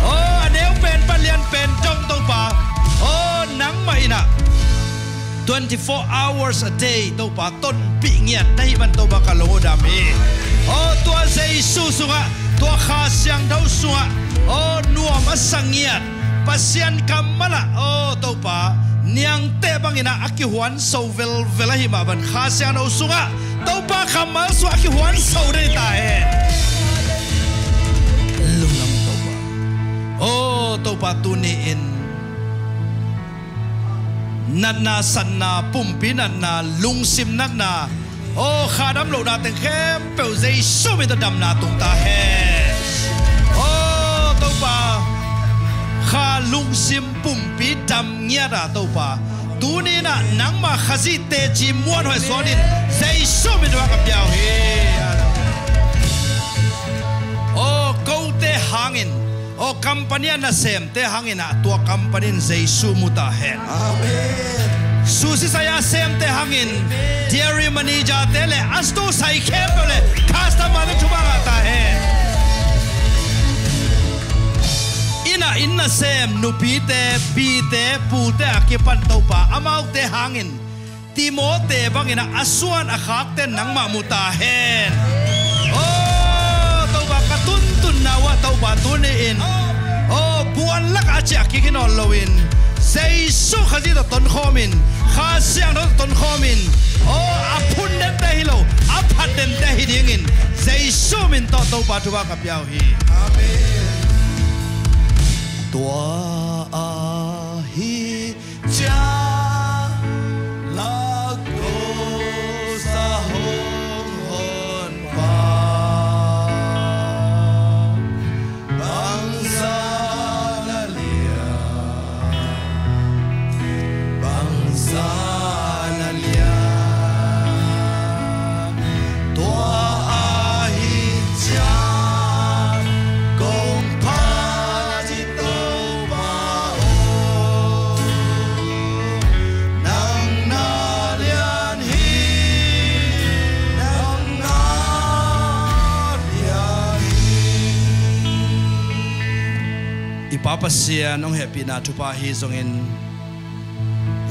Aw, a neu pen pan lian pen dong Topa, aw, nangmah inah twenty-four hours a day Topa tonpih ngiat na hih man Topa ka lungdam hi. Aw, tua Jesu sungah, tua Kha Siangtho sungah, aw, nuam a sa ngiat Pasian kammal ah, aw Topa, niangteh banginah a kihuanso velvel ahi mah bang Kha Siangtho sungah, Topa kammal sungah a kihuanso den ta hen. Lungdam Topa. Aw Topa, tuni-in natna, satna, pumpi natna, lungsim natna, aw, kha dam lohna teng khempeuh Jesu min tawh damna tung ta hen. Aw Topa, kha, lungsim, pumpi dam ngiat a Topa, tuninah nangmah Khazih teci muanhuai suanin Jesu min tawh ka pia uh hi. Aw, kote hangin, aw, company a nasemte hangin ah tua company in Jesu mu ta hen. Amen. Sushi sai a semte hangin dairy manager-te le a store sai khempeuh le customer-te thupha ngah ta hen. Inn ah inn nasem nupite, pite, pute a kipan Topa, amaute hangin Timote bangin ah a suan a khakte nangmah mu ta hen. Aw Topa, ka tuntunna uh ah Topa, tuni-in, aw, buan lakah a ciah kik hi nawn loin, Jesu Khazih tawh tonkhawmin, Kha Siangtho tawh tonkhawmin, aw, a phun dente hi lo, a phat dente hi dingin Jesu min tawh Topa thupha ka pia uh hi. Amen. Tua ahi ciang lagosa hong honpa, bangzah na lian, bangzah na lian. Tua ahi ciang kong phat hi Topa aw, nang na lian hi, nang na lian hi. I Pa Pasian hong hehpihna thupha ahi zongin,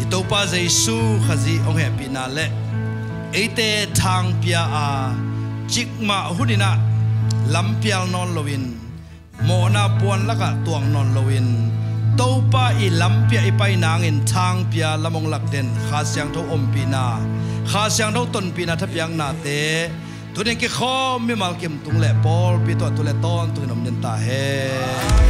i Topa Jesu Khazih hong hehpihna le eite thangpia a, cikmah hunin ah lampial nawn loin, mawhna puan lakah tuak nawn loin, Topa i lampiah i pai nangin thangpia lam hong lak den Kha Siangtho ompihna, Kha Siangtho tonpihna thapiaknate, tuni-in kikhawm mimal kim tung le pawlpi tawh tu le tawntung in om den ta hen.